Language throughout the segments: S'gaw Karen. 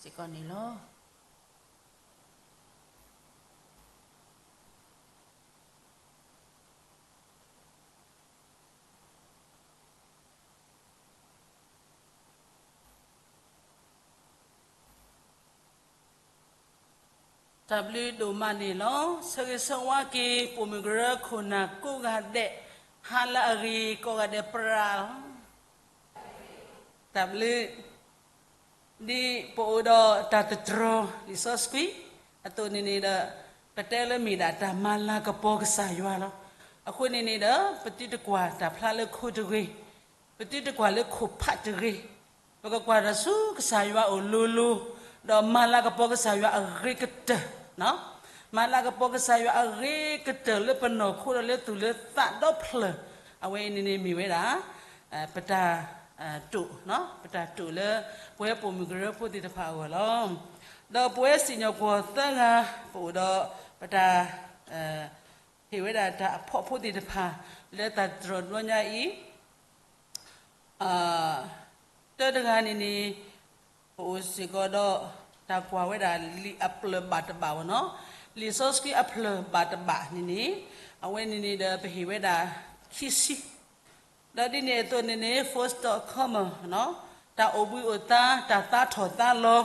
စ့ၢ်ကီးန့ၣ်လီၤ. တၢ်ဘျုးဒိၣ်မးန့ၣ်လီၤ. ဆၢဂ့ၤဆၢဝါက့ၤ ပိာ်မုၣ်ကရၢခိၣ်နၢ်ကိးဂၤဒဲး, ဟါလၢအဂ့ၤကိးဂၤဒဲးပြးလီၤ. တၢ်ဘျုး ဒ်ပအိၣ်ဒီးတၢ်သတြီၤလံာ်စီဆှံအသိးန့ၣ်န့ၣ်ဒီး, ပတဲလၢမ့ၢ်ဒၣ်တၢ်မၤလၤကပီၤကစၢ်ယွၤလီၤ. အဃိန့ၣ်န့ၣ်ဒီး ပသုတကွၢ်တၢ်ဖျါလၢခိတဂ့ၤ, ပသုတကွၢ်လၢခိၣ်ဖးတဂ့ၤ, ပကကွၢ်တၢ်ဆူကစၢ်ယွၤအအိၣ်လိၤလိၤ, ဒီးမၤလၤကပီၤကစၢ်ယွၤအဂ့ၤကတၢၢ်, မၤလၤကပီၤကစၢ်ယွၤအဂ့ၤကတၢၢ်လၢပနီၢ်ခိဒီးလၢသူၣ်လၢသးဒီဖျၢၣ်, အဝဲအံၤန့ၣ်န့ၣ်မ့ၢ်ဝဲဒၣ် ပတၢ် တိာ်, ပတၢ်တိာ်လၢ ပဝဲပိာ်မုၣ်ကရၢဖိသ့ၣ်တဖၣ်အဂီၢ်လီၤ. ဒီးပဝဲစံၣ်ညီၣ်ကွီၢ်သၢဂၤ ပအိၣ်ဒီးပတၢ် ဟ့ၣ်ဝဲဒၣ်တၢ်အဖီၣ်ဖိသ့ၣ်တဖၣ် လၢတၢ်တြီၤတဘျီညါအံၤ, တၢတဂၤန့ၣ်န့ၣ် ပအိၣ်စ့ၢ်ကီးဒီး တၢ်ကွၢ်ဝဲဒၣ်လံာ်အပျၢၢ်ဘၣ်တဘၣ်ဝဲနီၤ, လံာ်စီဆှံအဖျၢၣ်ဘၣ်တဘၣ်န့ၣ်န့ၣ်, အဝဲန့ၣ်န့ၣ်ဒီးပဟ့ၣ်ဝဲဒၣ်ခံဆံ ဒီးဒ်န့ၣ်အသိးန့ၣ်န့ၣ် full stop comma နီၤ, တၢ်အိၣ်ဘှံးအိၣ်သါ တၢ်သါထီၣ်သါလီၤ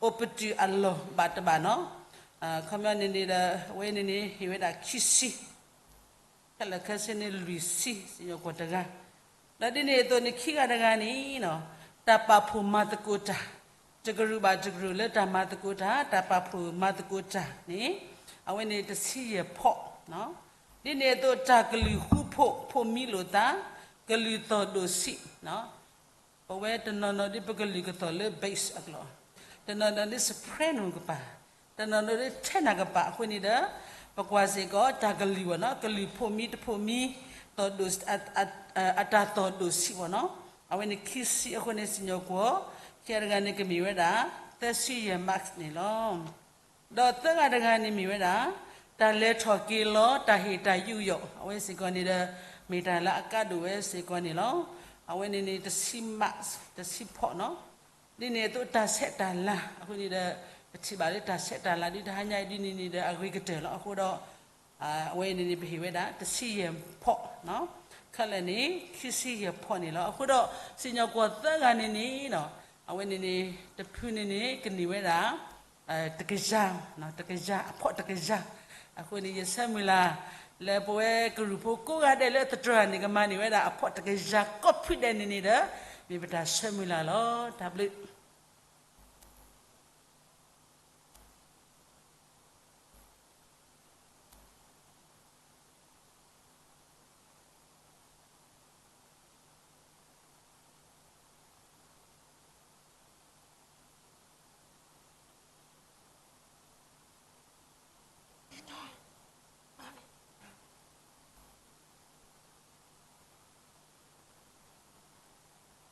အိၣ်ပတုာ်အလီၢ်ဘၣ်တဘၣ်နီၤ, ခီပညီန့ၣ်န့ၣ်ဒီး အဝဲန့ၣ်န့ၣ် ဟ့ၣ်ဝဲဒၣ်ခံဆံ ခဲလၢာ်ခဲဆ့န့ၣ်လွံၢ်ဆံ စံၣ်ညီၣ်ကွီၢ်တဂၤ, ဒီးဒ်န့ၣ်အသိးန့ၣ် ခံဂၤတဂၤန့ၣ်နီၤ, တၢ်ပာ်ဖှိၣ်မၤသကိးတၢ်, တကရူၢ်ဘၣ်တကရူၢ်လၢတၢ်မၤသကိးတၢ် တၢ်ပာ်ဖှိၣ်မၤသကိးတၢ်န့ၣ်, အဝဲန့ၣ်တဆံယဲၢ်ဖီၣ်, ဒ်န့ၣ်အသိးတၢ်ကလုၢ်ဃူဖိး ဖိးမံလိာ်သး, ကလုၢ်သီၣ်ဒိၣ်ဆံး ပဝဲတနီၤနီၤဒ်ပကလုၢ်ကသီၣ်လၢ bass အကျိာ်, တနီၤနီၤဒ် soprano ကပၤ, တနီၤနီၤဒ် tenor ကပၤအဃိန့ၣ်ဒီး, ပကွၢ်စ့ၢ်ကီးတၢ်ကလုၢ်ဝဲနီၤ, ကလုၢ်ဖိးမံတဖိးမံ, သီၣ်ဒိၣ်, အတၢ်သီၣ်ဒိၣ်ဆံးဝဲနီၤ, အဝဲန့ၣ်ခံဆံအဃိန့ၣ် စံၣ်ညီၣ်ကွီၢ် ခံဂၤတဂၤန့ၣ်ကမ့ၢ်ဝဲဒၣ် သၢဆံယဲၢ် marks န့ၣ်လီၤ. ဒီးသၢဂၤတဂၤန့ၣ်မ့ၢ်ဝဲဒၣ် တၢ်လဲၤထီၣ်က့ၤလီၤ တၢ်ဟ့ၣ်တၢ်ယူးယီၣ် အဝဲစ့ၢ်ကီးန့ၣ်ဒီး မ့ၢ်တၢ်လၢအကါဒိၣ်ဝဲစ့ၢ်ကီးန့ၣ်လီၤ. အဝဲန့ၣ်န့ၣ် တဆံ marks တဆံဖီၣ်နီၤ, ဒ်န့ၣ်အသိးတၢ်ဆဲးတၢ်လၤ အဃိန့ၣ်ဒီး ပထံၣ်ဘၣ်လၢတၢ်ဆဲးတၢ်လၤဒ်တဟါညါအံၤဒ်န့ၣ်န့ၣ်ဒီးအဂ့ၤကတၢၢ်လီၤ. အဃိဒီး အဝဲန့ၣ်န့ၣ် ပဟ့ၣ်ဝဲဒၣ် တဆံယဲၢ်ဖီၣ်, ခဲလၢာ်န့ၣ် ခံဆံယဲၢ်ဖီၣ်န့ၣ်လီၤ. အဃိဒီး စံၣ်ညီၣ်ကွီၢ်သၢဂၤန့ၣ်န့ၣ် အဝဲန့ၣ်န့ၣ် တဖုန့ၣ်န့ၣ် ကန့ၢ်ဝဲဒၣ် တကယၤ, တကယၤ, အဖီၣ်တကယၤ. အဃိန့ၣ် ယဆၢမုၢ်လၢ် လၢပဝဲကရူၢ်ဖိကိးဂၤဒဲးလၢသတြီၤန့ၣ် ကမၤန့ၢ်ဝဲဒၣ်အဖီၣ်တကယၤကိးဖုဒဲးန့ၣ်န့ၣ်ဒီး မ့ၢ်ပတၢ်ဆၢမုၢ်လၢ်လီၤ. တၢ်ဘျုး လၢပလဲၤဒ်လၢ ဘၣ်သ့ၣ်ညါ တၢ်စူၤ ခီ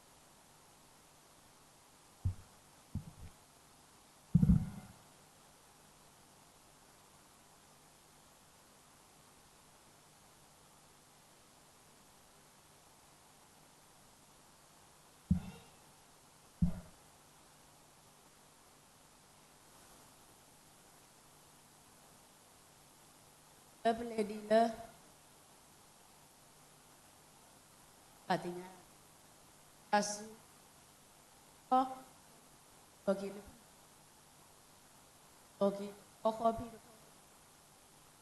လီၤက့ၤလၢ လီၤက့ၤ ခီဃီဖံ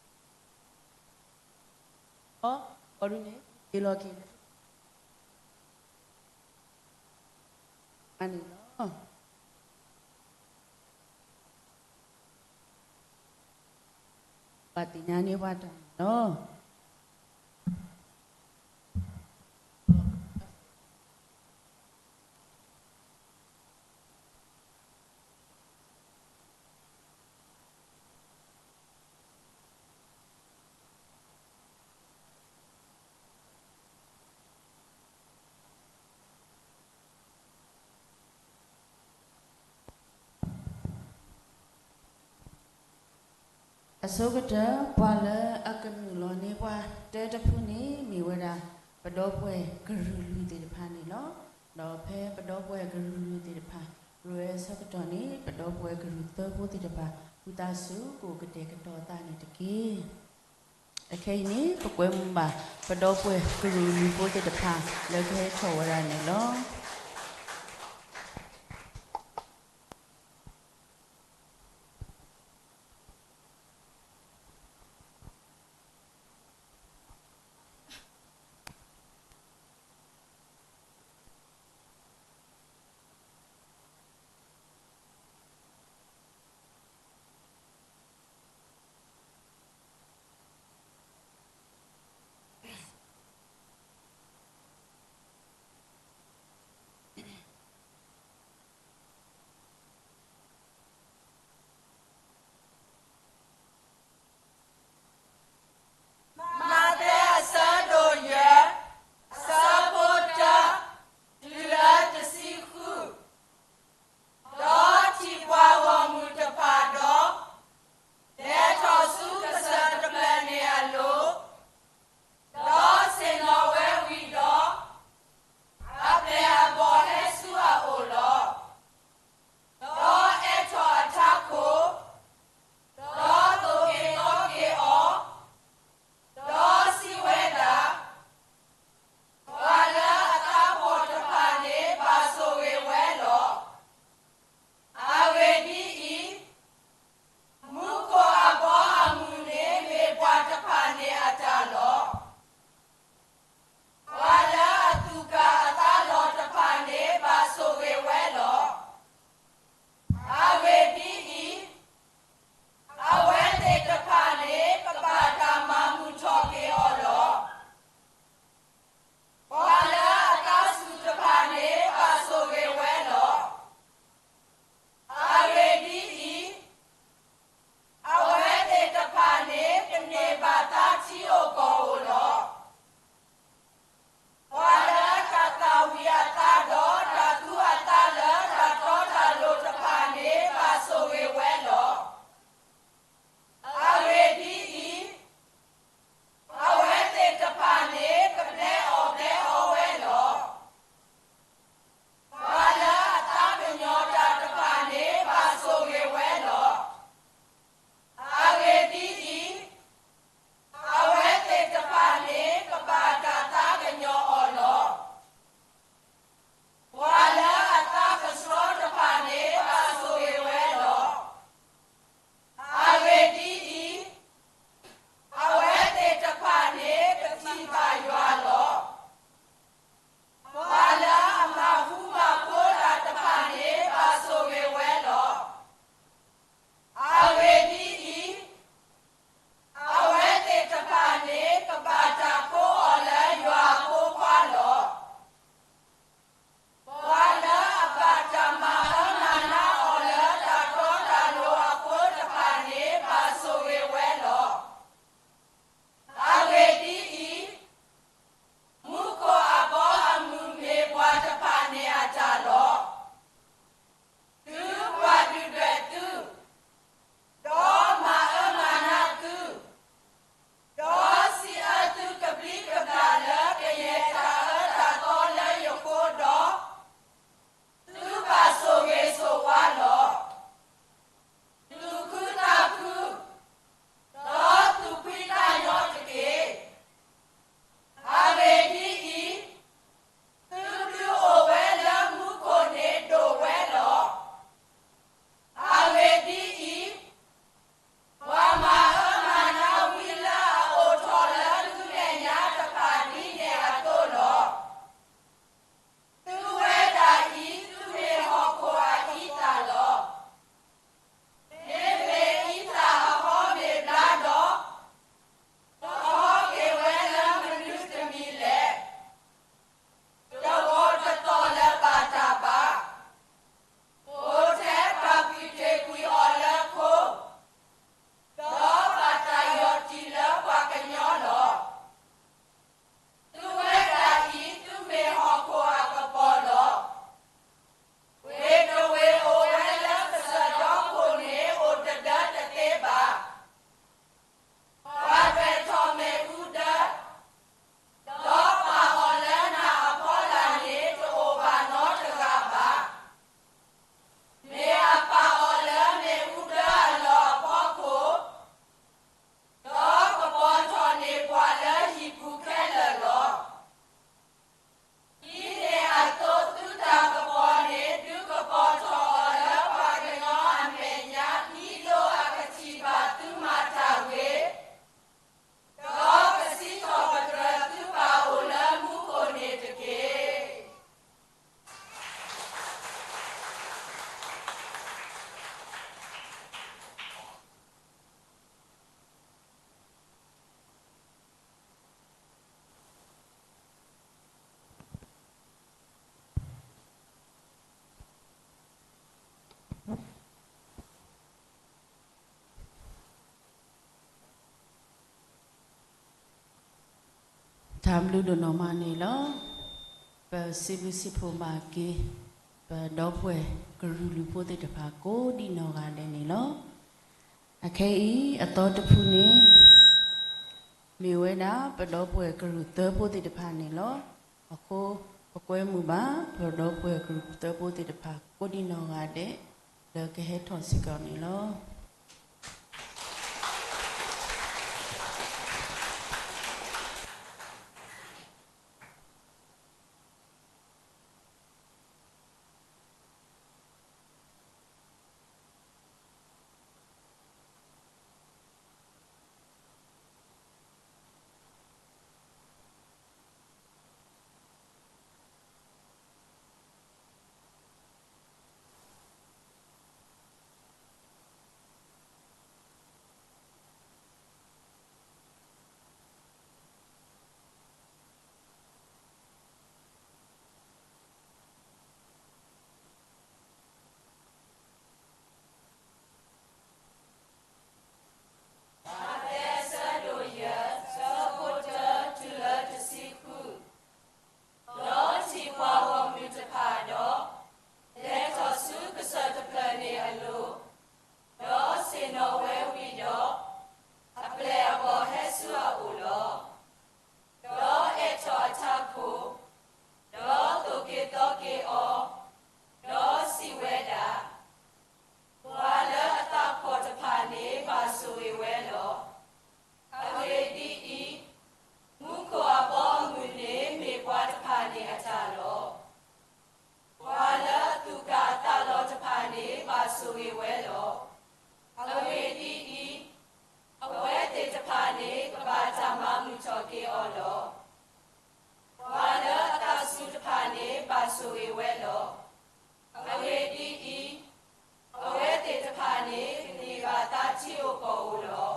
တခီ ခီ ခီဒုန့ၣ် က့ၤလီၤက့ၤလၢ အန့ၣ်လီၤ. ပှၤသ့ၣ်ညါန့ၢ်ပှၤတၢ်န့ၣ်လီၤ. အဆိကတၢၢ် ပှၤလၢအကနုာ်လီၤန့ၢ်ပှၤတၢတဖုန့ၣ် မ့ၢ်ဝဲဒၣ် ပဒီပုၢ်ဝဲၢ်ကရူၢ်လွံၢ်သ့ၣ်တဖၣ်န့ၣ်လီၤ. ဒီးဖဲပဒီပုၢ်ဝဲၢ်ကရူၢ်နံၤသ့ၣ်တဖၣ် ရူၢ်ဝဲဆၢကတီၢ်န့ၣ် ပဒီပုၢ်ဝဲၢ်ကရူၢ်သၢဖိသ့ၣ်တဖၣ် ဝံသးစူၤကအိၣ်ကတဲာ်ကတီၤအသးန့ၣ်တက့ၢ်. အခဲအံၤန့ၣ် ပကွဲမုာ်ဘၣ် ပဒီပုၢ်ဝဲၢ်ကရူၢ်လွံၢ်ဖိသ့ၣ်တဖၣ် လၢကဟဲထီၣ်ဝဲဒၣ်န့ၣ်လီၤ. တၢ်ဘျုးဒိၣ်နီၢ်မးန့ၣ်လီၤ. ပစံးဘျုးစံးဖှိၣ်ဘၣ်က့ၤ ပဒီပုၢ်ဝဲၢ်ကရူၢ်လုၢ်ဖိသ့ၣ်တဖၣ်ကိးဒံးနီၢ်ဂၤဒဲးန့ၣ်လီၤ. အခဲအံၤအသီတဖုန့ၣ် မ့ၢ်ဝဲဒၣ်ပဒီပုၢ်ဝဲၢ်ကရူၢ်သၢဖိသ့ၣ်တဖၣ်န့ၣ်လီၤ. အဃိ ပကွဲမုာ်ဘၣ် ပဒီပုၢ်ဝဲၢ်ကရူၢ်သၢဖိသ့ၣ်တဖၣ်ကိးဒံးနီၢ်ဂၤဒဲး လၢကဟဲထီၣ်စ့ၢ်ကီးန့ၣ်လီၤ. မးသဲအဆၢဒိၣ်ယဲၢ် ဆၢဖိတၢတုၤလၢတဆံဃု. ဒီးထံၣ်ပှၤဂီၢ်မုၢ်တဖၣ်ဒီး လဲၤထီၣ်ဆူကစၢၢ်တဖျၢၣ်န့ၣ်အလိၤ, ဒီးဆ့ၣ်နီၤဝဲဝံၤဒီး, အပျဲၢ်အဘီၣ်ဟဲဆူအအိၣ်လီၤ. ဒီးအဲၣ်ထီၣ်အထးခိၣ်, ဒီးသိၣ်က့ၤသီက့ၤအီၤ, ဒီးစံးဝဲဒၣ်, ပှၤလၢအသးဖှီၣ်တဖၣ်န့ၣ်ဘၣ်ဆိၣ်ဂ့ၤဝဲလီၤ. အဂ့ၢ်ဒ်အံၤ, မူခိၣ်အဘီအမုၢ်န့ၣ်မ့ၢ်ပှၤတဖၣ်န့ၣ်အတၢ်လီၤ. ပှၤလၢအသူၣ်ကၢ်အသးလီၤတဖၣ်န့ၣ်ဘၣ်ဆိၣ်ဂ့ၤဝဲလီၤ. အဂ့ၢ်ဒ်အံၤ, အဝဲသ့ၣ်တဖၣ်န့ၣ်ကဘၣ်တၢ်မၤမုာ်ထီၣ်က့ၤအီၤလီၤ. ပှၤလၢအသးစူၤတဖၣ်န့ၣ်ဘၣ်ဆိၣ်ဂ့ၤဝဲလီၤ. အဂ့ၢ်ဒ်အံၤ, အဝဲသ့ၣ်တဖၣ်န့ၣ်ကန့ၢ်ဘၣ်သးထံဧိၤကီၢ်ဧိၤလီၤ.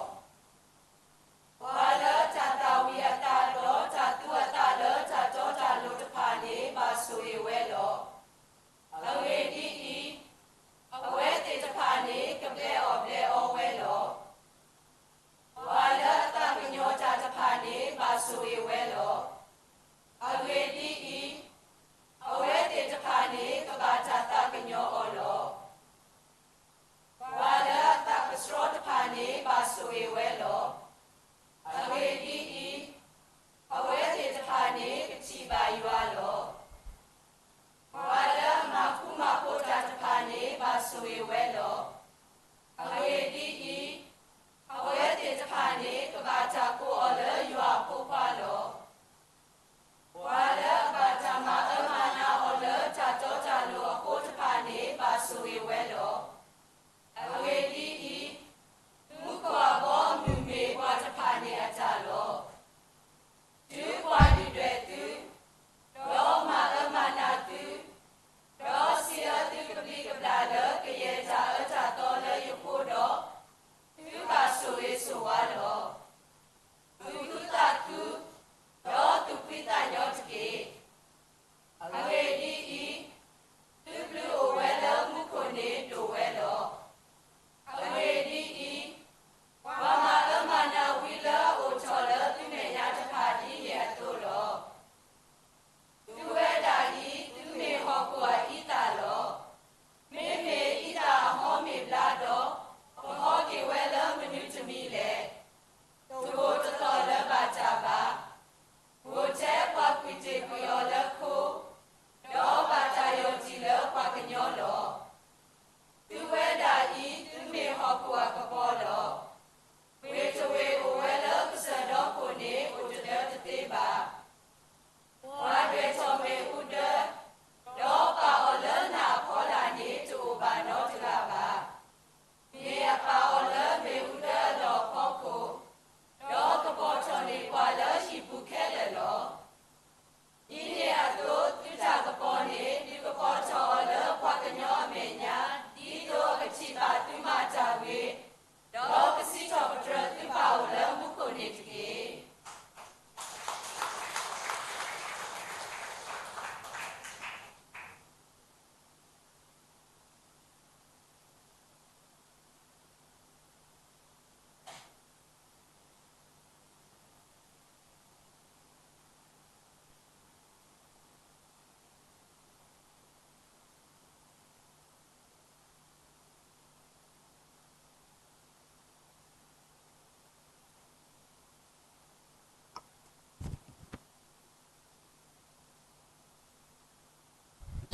ပှၤလၢတၢ်သၣ်ဝံၤအသးဒီးတၢ်သူအသးလၢတၢ်တီတၢ်လိၤတဖၣ်န့ၣ်ဘၣ်ဆိၣ်ဂ့ၤဝဲလီၤ. အဂ့ၢ်ဒ်အံၤ, အဝဲသ့ၣ်တဖၣ်န့ၣ်ကဘျဲးအီၣ်ဘျဲးအီဝဲလီၤ. ပှၤလၢအသးကညီၤတၢ်တဖၣ်န့ၣ်ဘၣ်ဆိၣ်ဂ့ၤဝဲ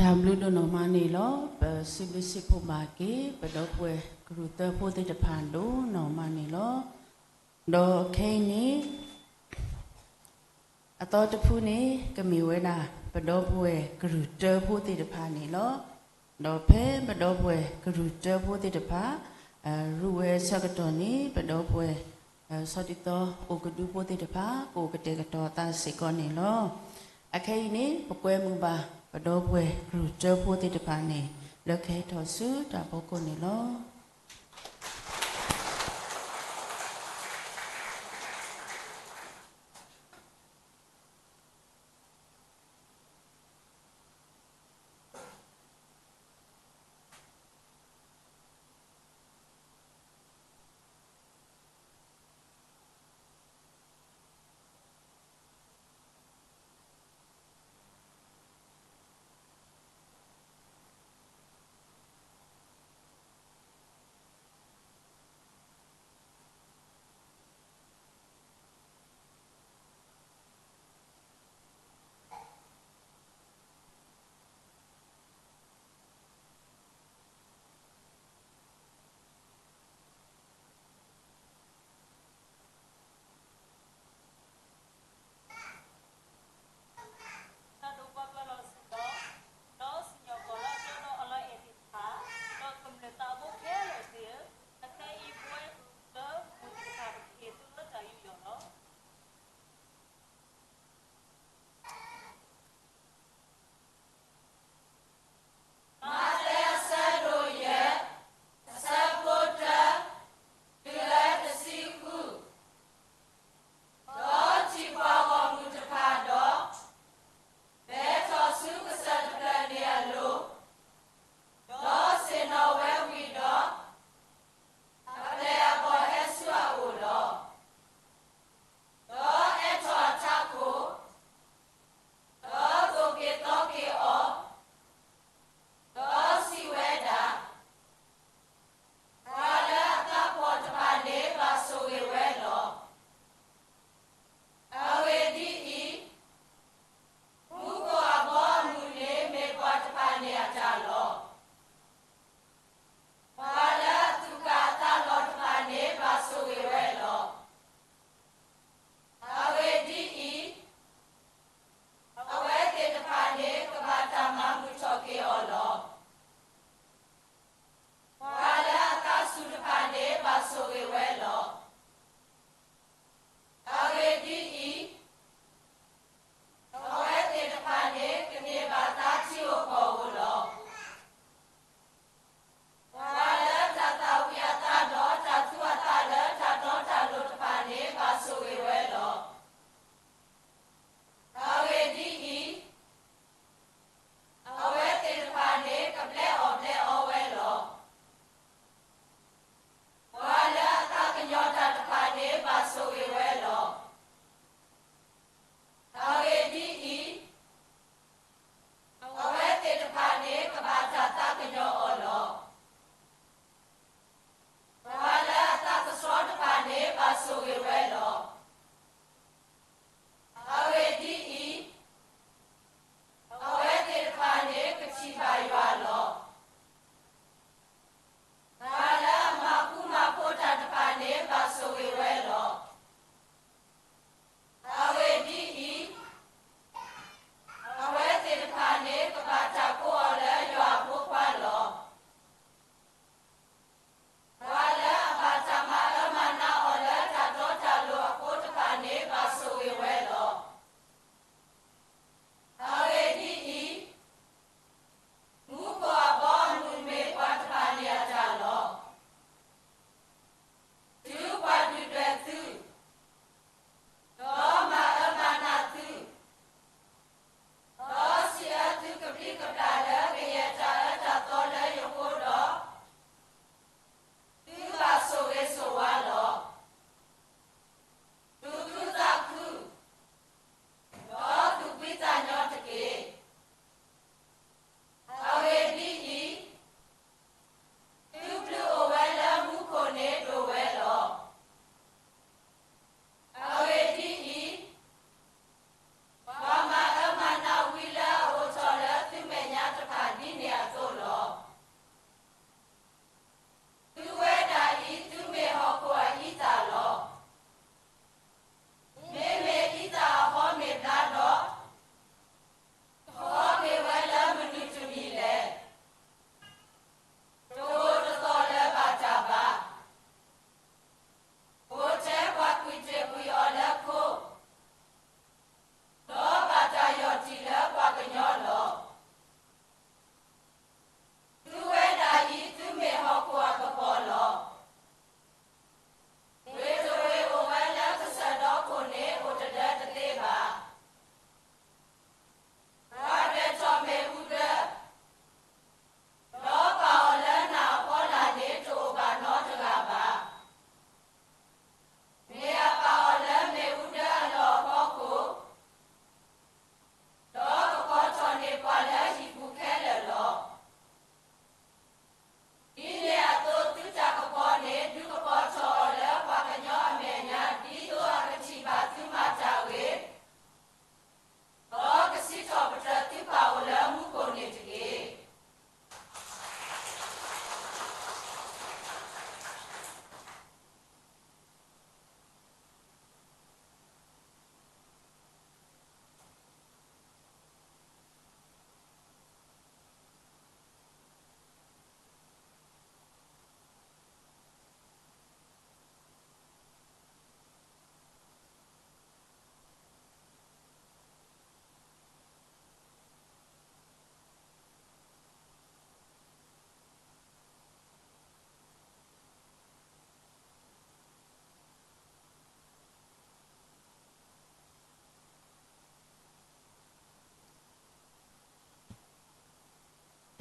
တၢ်ဘျုးဒိၣ်နီၢ်မးန့ၣ်လီၤ. ပစံးဘျုးစံးဖှိၣ်ဘၣ်က့ၤ ပဒီပုၢ်ဝဲၢ်ကရူၢ်တၢဖိသ့ၣ်တဖၣ်ဒိၣ်နီၢ်မးန့ၣ်လီၤ. ဒီးခဲအံၤန့ၣ် အသီတဖုန့ၣ် ကမ့ၢ်ဝဲဒၣ် ပဒီပုၢ်ဝဲၢ်ကရူၢ်တၢဖိသ့ၣ်တဖၣ်န့ၣ်လီၤ. ဒီးဖဲပဒီပုၢ်ဝဲၢ်ကရူၢ်တၢဖိသ့ၣ်တဖၣ် ရူၢ်ဝဲဆၢကတီၢ်န့ၣ် ပဒီပုၢ်ဝဲၢ် ဆီတံသီအိၣ်ကဒုဖိသ့ၣ်တဖၣ် ကအိၣ်ကတဲာ်ကတီၤအသးစ့ၢ်ကီးန့ၣ်လီၤ. အခဲအံၤန့ၣ် ပကွဲမုာ်ဘၣ် ပဒီပုၢ်ဝဲၢ်ကရူၢ်တၢဖိသ့ၣ်တဖၣ်န့ၣ် လၢကဟဲထီၣ်ဆူတၢ်ဖီခိၣ်န့ၣ်လီၤ.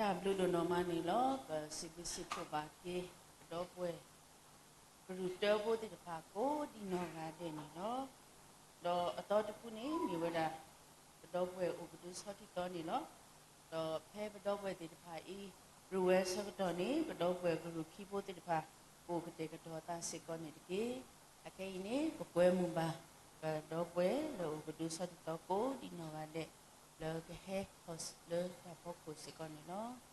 တၢ်ဘျုးဒိၣ်နီၢ်မးန့ၣ်လီၤ. ပစံးဘျုးစံးဖှိၣ်ဘၣ်က့ၤ ပဒီပုၢ်ဝဲၢ် ကရူၢ်တၢဖိသ့ၣ်တဖၣ်ကိးဒံးနီၢ်ဂၤဒဲးန့ၣ်လီၤ. ဒီးအသီတဖုန့ၣ် မ့ၢ်ဝဲဒၣ် ပဒီပုၢ်ဝဲၢ်အိၣ်ကဒုဆီထံသီန့ၣ်လီၤ. ဒီးဖဲပဒီပုၢ်ဝဲၢ်သ့ၣ်တဖၣ်အံၤ ရူၢ်ဝဲဆၢကတီၢ်န့ၣ် ပဒီပုၢ်ဝဲၢ်ကရူၢ်ခံဖိသ့ၣ်တဖၣ် ကအိၣ်ကတဲာ်ကတီၤအသးစ့ၢ်ကီးန့ၣ်တက့ၢ်. အခဲအံၤန့ၣ် ပကွဲမုာ်ဘၣ် ပဒီပုၢ်ဝဲၢ်လၢအိၣ်ကဒုဆီထံသီကိးဒံးနီၢ်ဂၤဒဲး လၢကဟဲထီၣ်လၢတၢ်ဖီခိၣ်စ့ၢ်ကီးန့ၣ်လီၤ.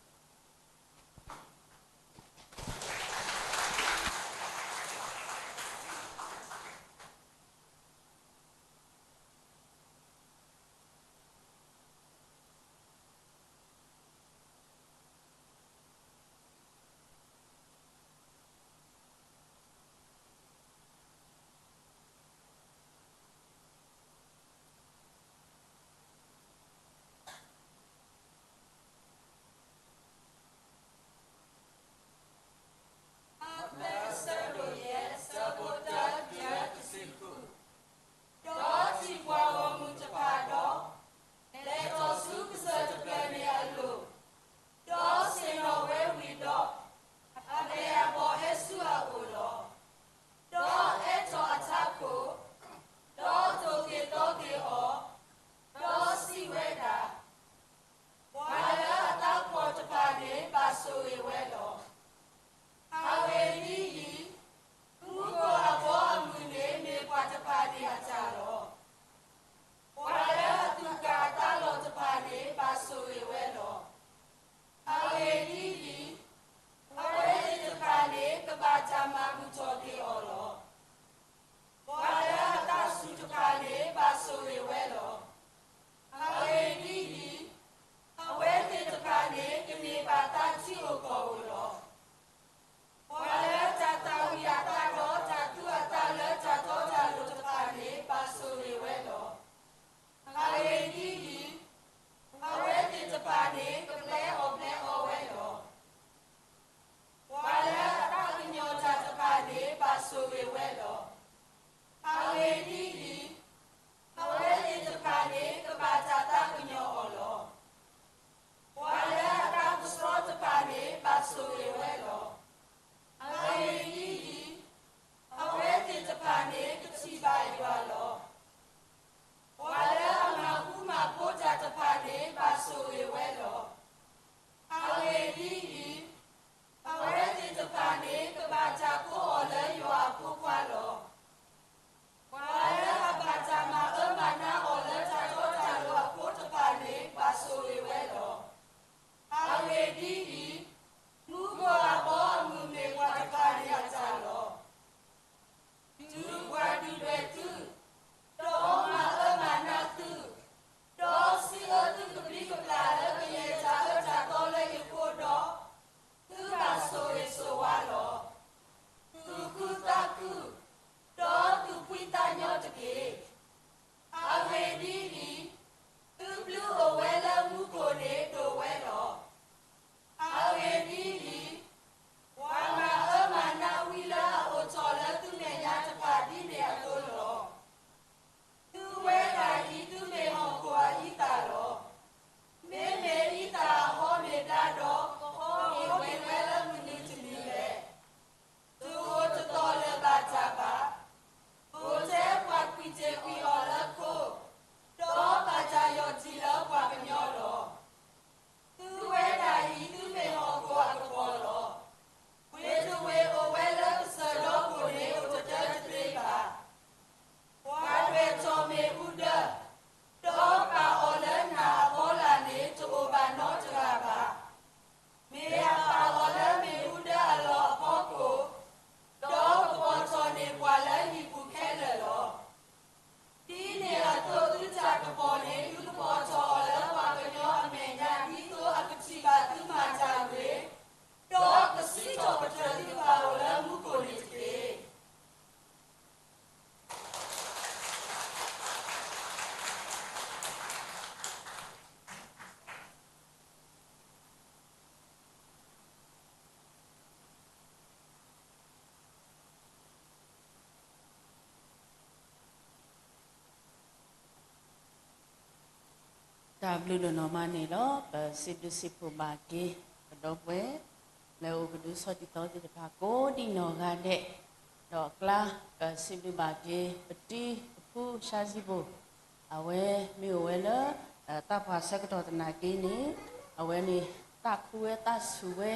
တၢ်ဘျုးဒိၣ်နီၢ်မးန့ၣ်လီၤ. ပစံးဘျုးစံးဖှိၣ်ဘၣ်က့ၤ ပဒီပုၢ်ဝဲၢ် လၢအိၣ်ကဒုဆီၣ်တံၢ်သီသ့ၣ်တဖၣ် ကိးဒံနီၢ်ဂၤဒဲး, ဒီးအကျါ ပစံးဘျုးဘၣ်က့ၤ ပတံၤပဖု ရှါစံဘိၣ်, အဝဲမ့ၢ်အိၣ်ဝဲလၢ သးပှၢ်ဆၢကတီၢ်သနာ်က့န့ၣ် အဝဲန့ၣ် သးခုဝဲသးဆူၣ်ဝဲ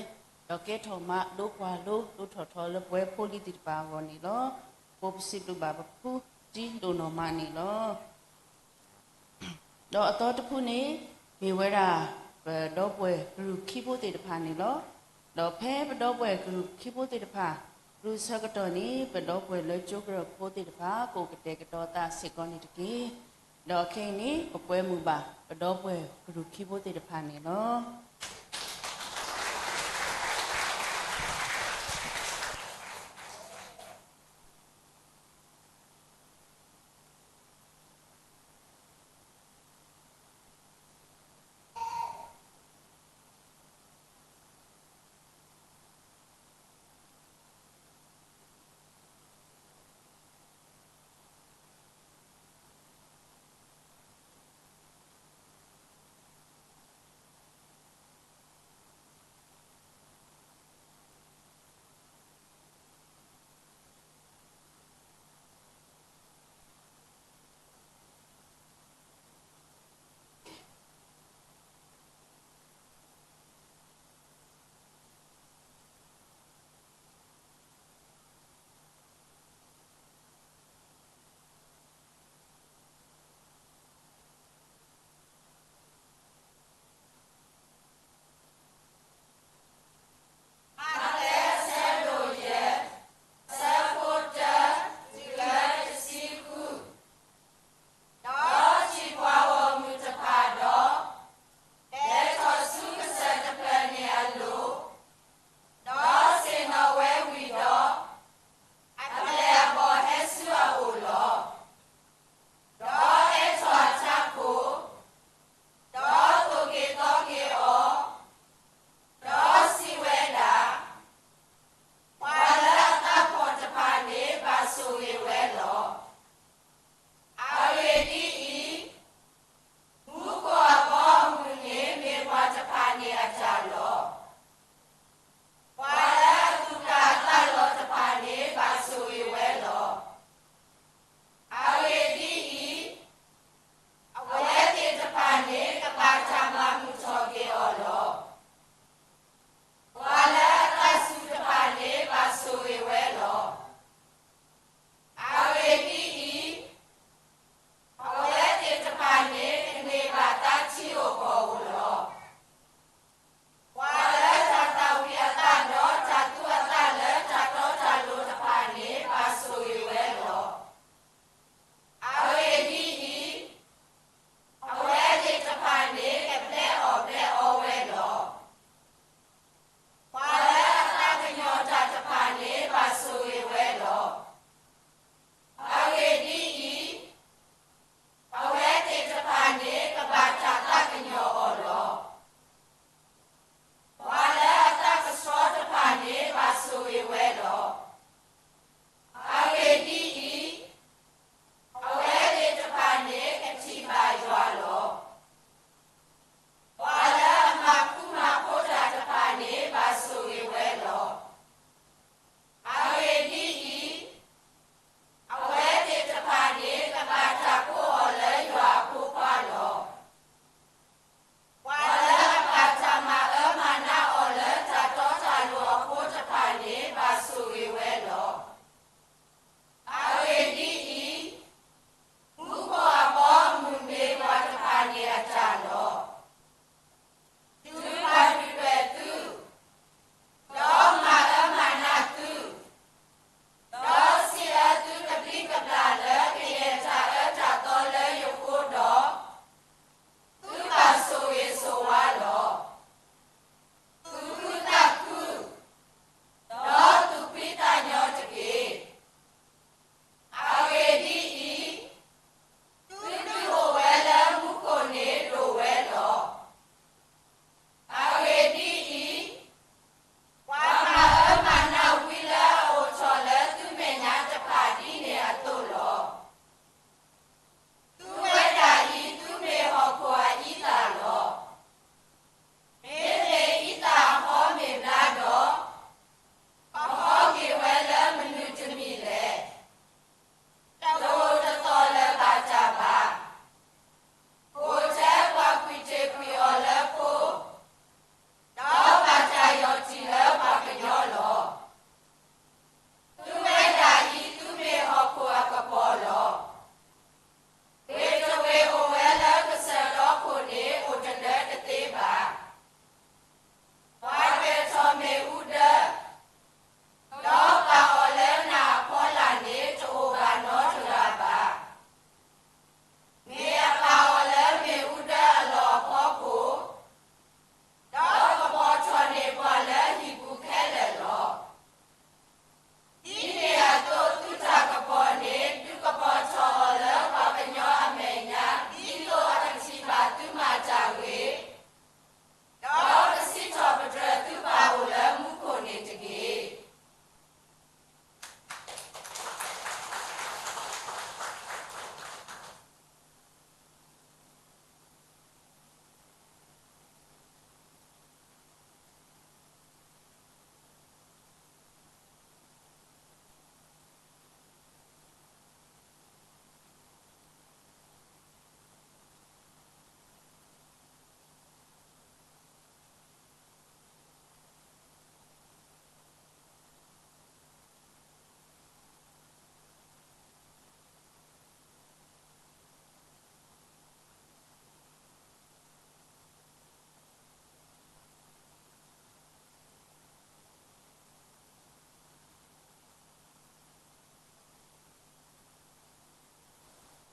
ဒီးကဲထီၣ်မၤလိပှၤလိ ဒိၣ်ထီၣ်ထီလၢပဝဲဖိလံၤသ့ၣ်တဖၣ်အဂီၢ်န့ၣ်လီၤ. ပစံးဘျုးဘၣ်ပဖုတံၤဒိၣ်နီၢ်မးန့ၣ်လီၤ. ဒီးအသီတဖုန့ၣ် မ့ၢ်ဝဲဒၣ် ပဒီပုၢ်ဝဲၢ်ကရူၢ်ခံဖိသ့ၣ်တဖၣ်န့ၣ်လီၤ. ဒီးဖဲပဒီပုၢ်ဝဲၢ်ကရူၢ်ခံဖိသ့ၣ်တဖၣ် တုၤဆၢကတီၢ်န့ၣ် ပဒီပုၢ်ဝဲၢ်လၢကၠိကရၢၢ်ဖိသ့ၣ်တဖၣ် ကအိၣ်ကတဲာ်ကတီၤသးစ့ၢ်ကီးန့ၣ်တက့ၢ်. ဒီးခဲအံၤန့ၣ် ပကွဲမုာ်ဘၣ် ပဒီပုၢ်ဝဲၢ်ကရူၢ်ခံဖိသ့ၣ်တဖၣ်န့ၣ်လီၤ.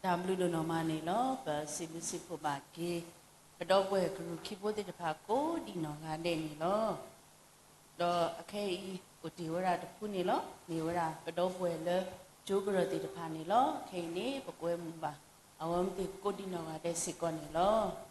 တၢ်ဘျုးဒိၣ်နီၢ်မးန့ၣ်လီၤ. ပစံးဘျုးစံးဖှိၣ်ဘၣ်က့ၤ ပဒီပုၢ်ဝဲၢ်ကရူၢ်ခံဖိသ့ၣ်တဖၣ်ကိးဒံးနီၢ်ဂၤဒဲးန့ၣ်လီၤ. ဒီးအခဲအံၤ အိၣ်တ့ၢ်ဝဲဒၣ်တဖုန့ၣ်လီၤ. မ့ၢ်ဝဲဒၣ်ပဒီပုၢ်ဝဲၢ်လၢ ကၠိကရၢၢ်သ့ၣ်တဖၣ်န့ၣ်လီၤ. ခဲအံၤန့ၣ် ပကွဲမုာ်ဘၣ် အဝဲသ့ၣ်ကိးဒံးနီၢ်ဂၤဒဲးစ့ၢ်ကီးန့ၣ်လီၤ.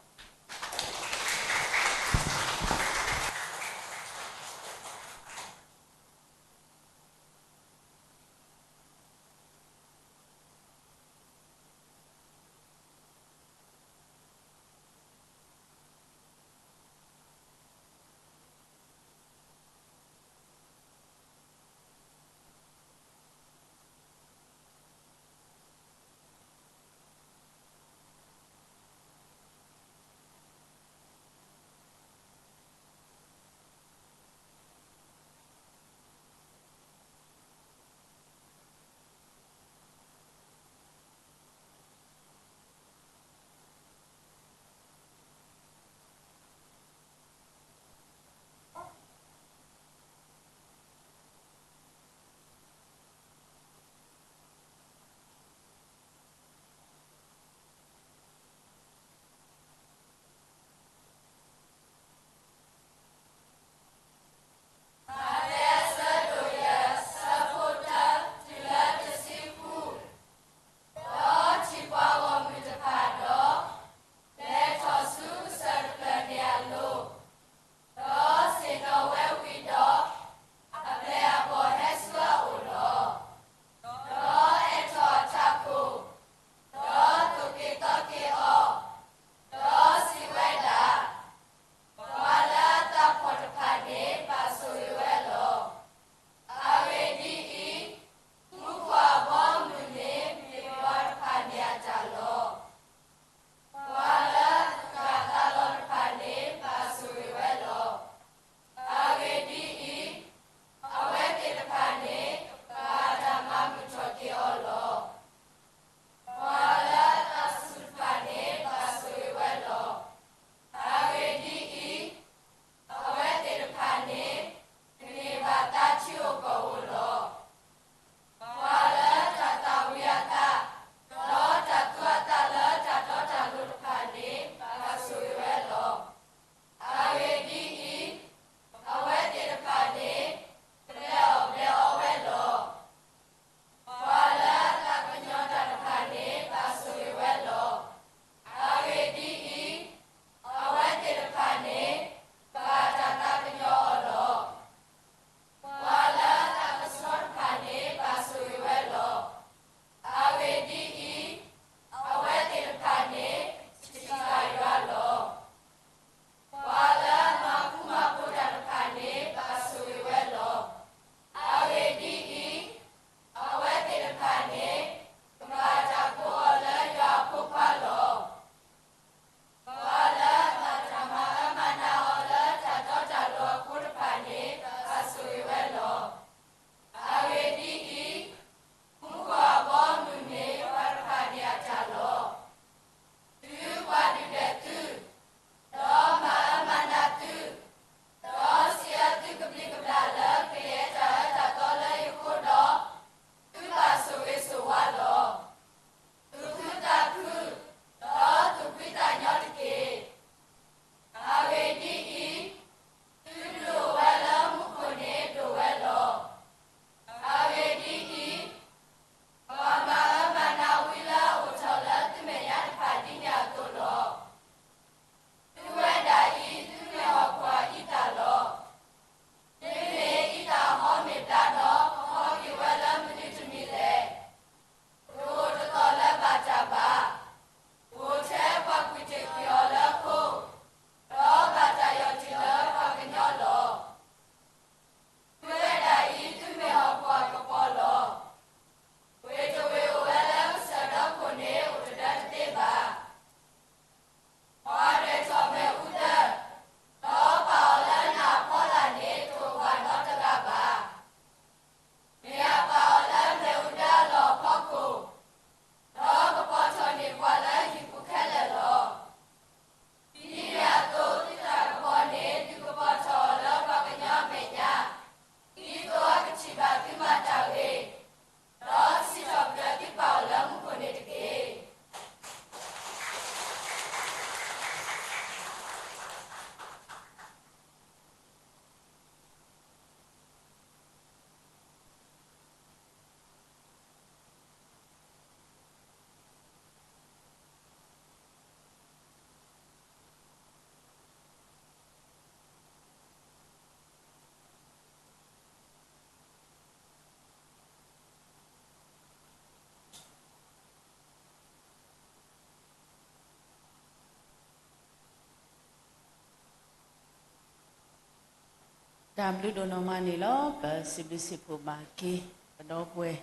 တၢ်ဘျုးဒိၣ်နီၢ်မးန့ၣ်လီၤ. ပစံးဘျုးစံးဖှိၣ်ဘၣ်က့ၤ ပဒီပုၢ်ဝဲၢ်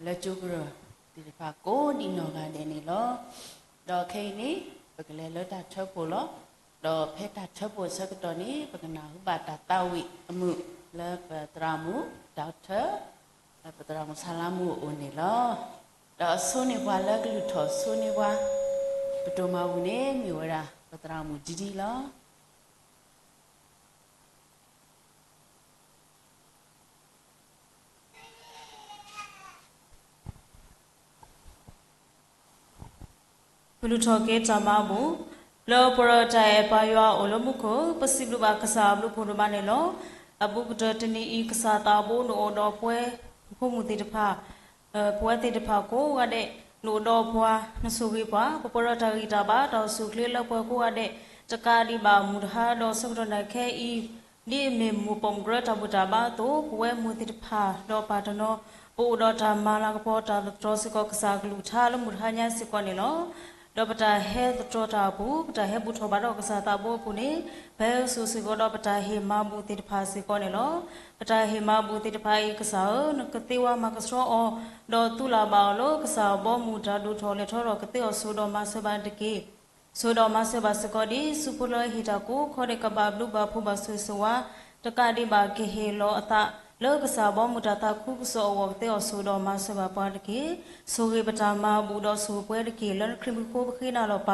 လၢကၠိကရၢၢ်သ့ၣ်တဖၣ်ကိးဒံးနီၢ်ဂၤဒဲးန့ၣ်လီၤ. ဒီးခဲအံၤန့ၣ် ပကလဲၤလၢတၢ်ထၢဖှိၣ်လီၤ. ဒီးဖဲတၢ်ထၢဖှိၣ်အဆၢကတီၢ်န့ၣ် ပကနၢ်ဟူဘၣ်တၢ်သးဝံၣ်အမုာ်လၢပသရၣ်မုၣ် ဒီကထၢၣ် ပသရၣ်မုၣ်ဆါလါမူအအိၣ်န့ၣ်လီၤ. ဒီးအဆိန့ၢ်ပှၤလၢကလုၢ်ထီၣ်ဆိန့ၢ်ပှၤ ပတိၢ်မၤပူၤန့ၣ် မ့ၢ်ဝဲဒၣ်ပသရၣ်မုၣ်ဒံဒံလီၤ. ကလုၢ်ထီၣ်က့ၤတၢ်မၤဘူၣ် လၢပှၤဒီးတၢ်အဲၣ်ပၢ်ယွၤအအိၣ်လၢမူခိၣ် ပစံးဘျုးဘၣ်ကစၢ်အဘျုးဖးဒိၣ်မးန့ၣ်လီၤ. အဘူးကတၢၢ်တနံၤအံၤ ကစၢ်သးဘိနအိၣ်ဒီးပဝဲ ပဖိမုၣ်သ့ၣ်တဖၣ် ပဝဲသ့ၣ်တဖၣ်ကိးဂၤဒဲး နအိၣ်ဒီးပှၤ နဆိၣ်ဂ့ၤပှၤ ပပှဲၤဒီးတၢ်ဂံၢ်တၢ်ဘါ တၢ်အိၣ်ဆူၣ်အိၣ်ချ့လၢပှၤကိးဂၤဒဲး တကးဒံးဘၣ်မုၢ်တဟါ ဒီးဆၢကတီၢ်နၢ်ခဲအံၤ ဒ်အမ့ၢ်မိၢ်ပိာ်မုၣ်ကရၢတၢ်ဘူၣ်တၢ်ဘါအသိး ပဝဲမိၢ်သ့ၣ်တဖၣ် ဒီးပၢ်တနီၤ ပအိၣ်ဒီးတၢ်မၤလၤကပီၤတၢ်သတြီၤစ့ၢ်ကီးကစၢ်အကလုၢ်ကထါလၢမုၢ်တဟါညါစ့ၢ်ကီးန့ၣ်လီၤ. ဒီးပတၢ်ဟဲသတြီၤတၢ်အပူၤ ပတၢ်ဟဲဘူၣ်ထီၣ်ဘါထီၣ်ကစၢ်သးဘိအပူၤန့ၣ် ပဟဲစိာ်စ့ၢ်ကီးဒီးပတၢ်ဟ့ၣ်မၤဘူၣ်သ့ၣ်တဖၣ်စ့ၢ်ကီးန့ၣ်လီၤ. ပတၢ်ဟ့ၣ်မၤဘူၣ်သ့ၣ်တဖၣ်အံၤ ကစၢ်ဧၢ နကသ့ဝါမၤကဆှီအီၤ ဒီးသူလၢ်ဘၣ်အီၤလၢကစၢ်အဘီအမုၢ်တၢ်ဒိၣ်ထီၣ်လဲၤထီၣ်ဒီးကသ့အီၤစိၤဒီးမၤစၢၤဘၣ်တက့ၢ်. စိၤဒီးမၤစၢၤဘၣ်စ့ၢ်ကီးဒ်ဆူဖိလၢဟ့ၣ်တၢ်ကိးခီဒဲးကဘၣ်ဘျုးဘၣ်ဖှိၣ်ဘၣ်ဆိၣ်ဂ့ၤဆိၣ်ဝါ တကးဒံးဘၣ်ကဟ့ၣ်လီၤအသး လၢကစၢ်ဘီမုၢ်တၢ်သးခုကစီၣ်အဂီၢ်ကသ့အီၤစိၤဒီးမၤစၢၤဘၣ်ပှၤတက့ၢ်. ဆိၣ်ဂ့ၤပတၢ်မၤဘူၣ်ဒီးဆိၣ်ဂ့ၤပှၤတက့ၢ်. လၢနခရံာ်မုၣ်ဖိပဃ့နၤလီၤပ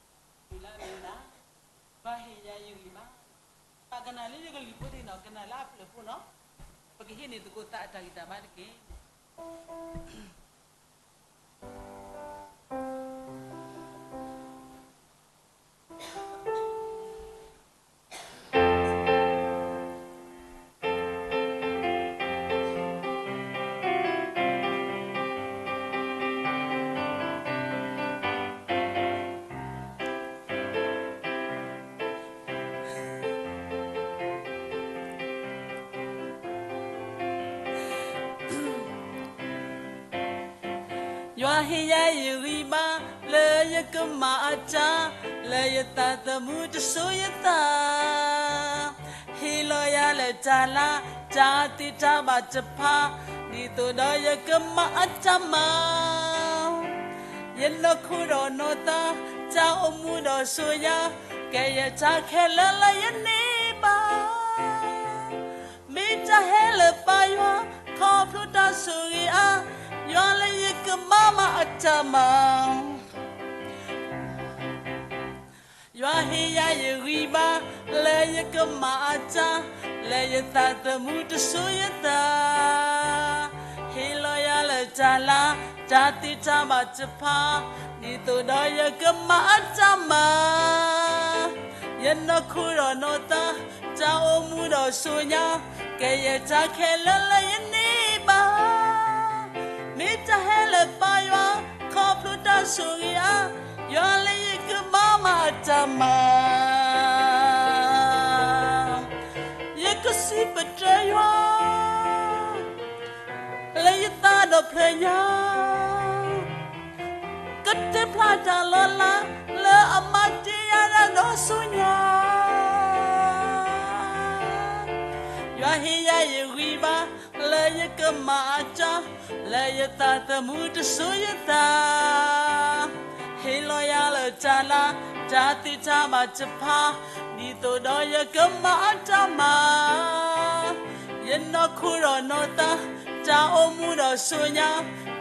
ၢ်ယွၤအအိၣ်လၢမူခိၣ်ဧၢ, အၤမ့ၣ်. ပှၤဟ့ၣ်ယၤယဂံၢ်ဘါ, ပကနၣ်လၢယကလုၢ်ဖိသ့ၣ်နီၤ ကနၣ်လၢအဖျၢၣ်ဖိနီၤ, ပကဟံးန့ၢ်သကိးသးအတၢ်ဂံၢ်တၢ်ဘါတက့ၢ်. ယွၤဟ့ၣ်ယၤယဂံၢ်ဘါ လၢယကမၤအတၢ်, လၢယသးသမူတစိၤယသး, ဟ့ၣ်လီၤယၤလၢတၢ်လၤ တၢ်သ့တၢ်ဘၣ်တဖၣ်, ဒ်သိးဒီးယကမၤအတၢ်မၤ ယနီၢ်ခိဒီးနီၢ်သး, တၢ်အိၣ်မူဒီးစိၤညါ, ကဲယတၢ်ခဲလၢာ်လၢယန့ၢ်ဘၣ်, မ့ၢ်တၢ်ဟဲလၢပၢ်ယွၤ, ခီဖျိတၢ်ဆိၣ်ဂ့ၤအါ, ယွၤလၢယကမၤမၤအတၢ်မၤ ယွၤဟ့ၣ်ယၤယဂံၢ်ဘါ, လၢယကမၤအတၢ်, လၢယသးသမူတစိၤယသး, ဟ့ၣ်လီၤယၤလၢတၢ်လၤ, တၢ်သ့တၢ်ဘၣ်တဖၣ်, ဒ်သိးဒီးယကမၤအတၢ်မၤ, ယနီၢ်ခိဒီးနီၢ်သး, တၢ်အိၣ်မူဒီးစိၤညါ, ကဲယတၢ်ခဲလၢာ်လၢယန့ၢ်ဘၣ် မ့ၢ်တၢ်ဟဲလၢပၢ်ယွၤ, ခီဖျိတၢ်ဆိၣ်ဂ့ၤအါ, ယွၤလၢယကဘၣ်မၤအတၢ်မၤ ယကစံးပတြၢၤယွၤ လၢယသးဒီဖျၢၣ်ညါ, ကတဲဖျါတၢ်လီၤလး လၢအမၤတ့ၢ်ယၤတၢ်ဒီးဆူညါ, ယွၤဟ့ၣ်ယၤယဂံၢ်ဘါ လၢယကမၤအတၢ်, လၢယသးသမူတစိၤယသး, ဟ့ၣ်လီၤယၤလၢတၢ်လၤ တၢ်သ့တၢ်ဘၣ်တဖၣ်, ဒ်သိးဒီးယကမၤအတၢ်မၤ ယနီၢ်ခိဒီးနီၢ်သး, တၢ်အိၣ်မူဒီးဆူညါ,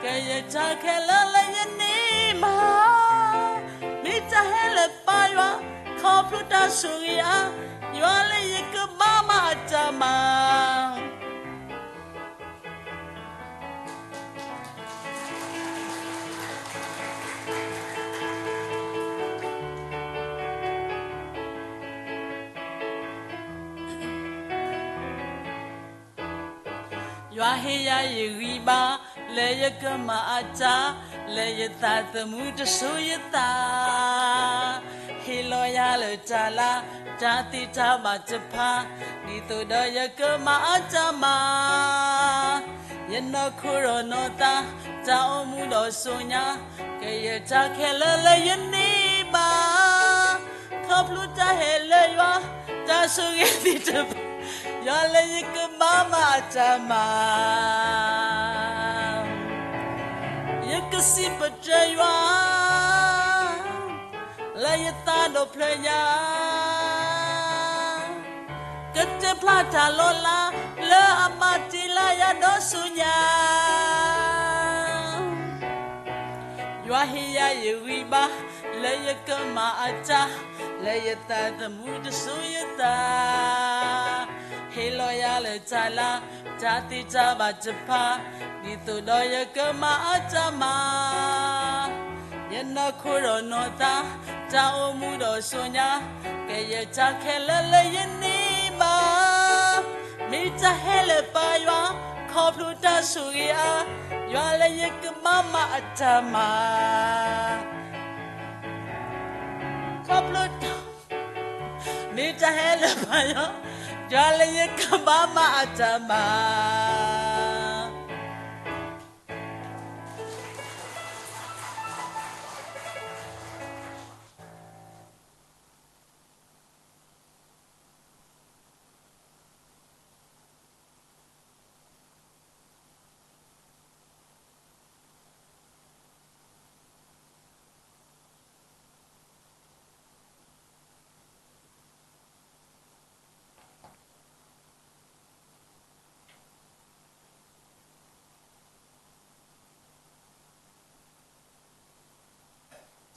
ကယဲၢ်တၢ်ခဲလၢာ်လၢယန့ၢ်ဘၣ်, မ့ၢ်တၢ်ဟဲလၢပၢ်ယွၤ, ခီဖျိတၢ်ဆိၣ်ဂ့ၤအါ, ယွၤလၢယကဘၣ်မၤအတၢ်မၤ ယွၤဟ့ၣ်ယၤယဂံၢ်ဘါ, လၢယကမၤအတၢ်, လၢယသးသမူတစိၤယသး, ဟ့ၣ်လီၤယၤလၢတၢ်လၤ, တၢ်သ့တၢ်ဘၣ်တဖၣ်, ဒ်သိးဒီးယကမၤအတၢ်မၤ ယနီၢ်ခိဒီးနီၢ်သး, တၢ်အိၣ်မူဒီးဆူညါ, ကယဲၢ်တၢ်ခဲလၢာ်လၢယန့ၢ်ဘၣ်, ခီဖျိတၢ်ဟဲလၢယွၤ, တၢ်ဆိၣ်ဂ့ၤသ့ၣ်တဖၣ်, ယွၤလၢယကဘၣ်မၤအတၢ်မၤ ယကစံးပတြၢၤယွၤ လၢယသးဒီဖျၢၣ်ညါ, ကတဲဖျါတၢ်လီၤလး လၢအမၤတ့ၢ်လၢယၤဒီးဆူညါ, ယွၤဟ့ၣ်ယၤယဂံၢ်ဘါ, လၢယကမၤအတၢ်, လၢယသးသမူတစိၤယသး, ဟ့ၣ်လီၤယၤလၢတၢ်လၤ, တၢ်သ့တၢ်ဘၣ်တဖၣ်, ဒ်သိးဒီးယကမၤအတၢ်မၤ ယနီၢ်ခိဒီးနီၢ်သး, တၢ်အိၣ်မူဒီးဆူညါ, ကယဲၢ်တၢ်ခဲလၢာ်လၢယန့ၢ်ဘၣ်, မ့ၢ်တၢ်ဟဲလၢပၢ်ယွၤ, ခီဖျိတၢ်ဆိၣ်ဂ့ၤအါ, ယွၤလၢယကဘၣ်မၤအတၢ်မၤ ခီဖျိ မ့ၢ်တၢ်ဟဲလၢပၢ်ယွၤ, ယွၤလၢယကဘၣ်မၤအတၢ်မၤ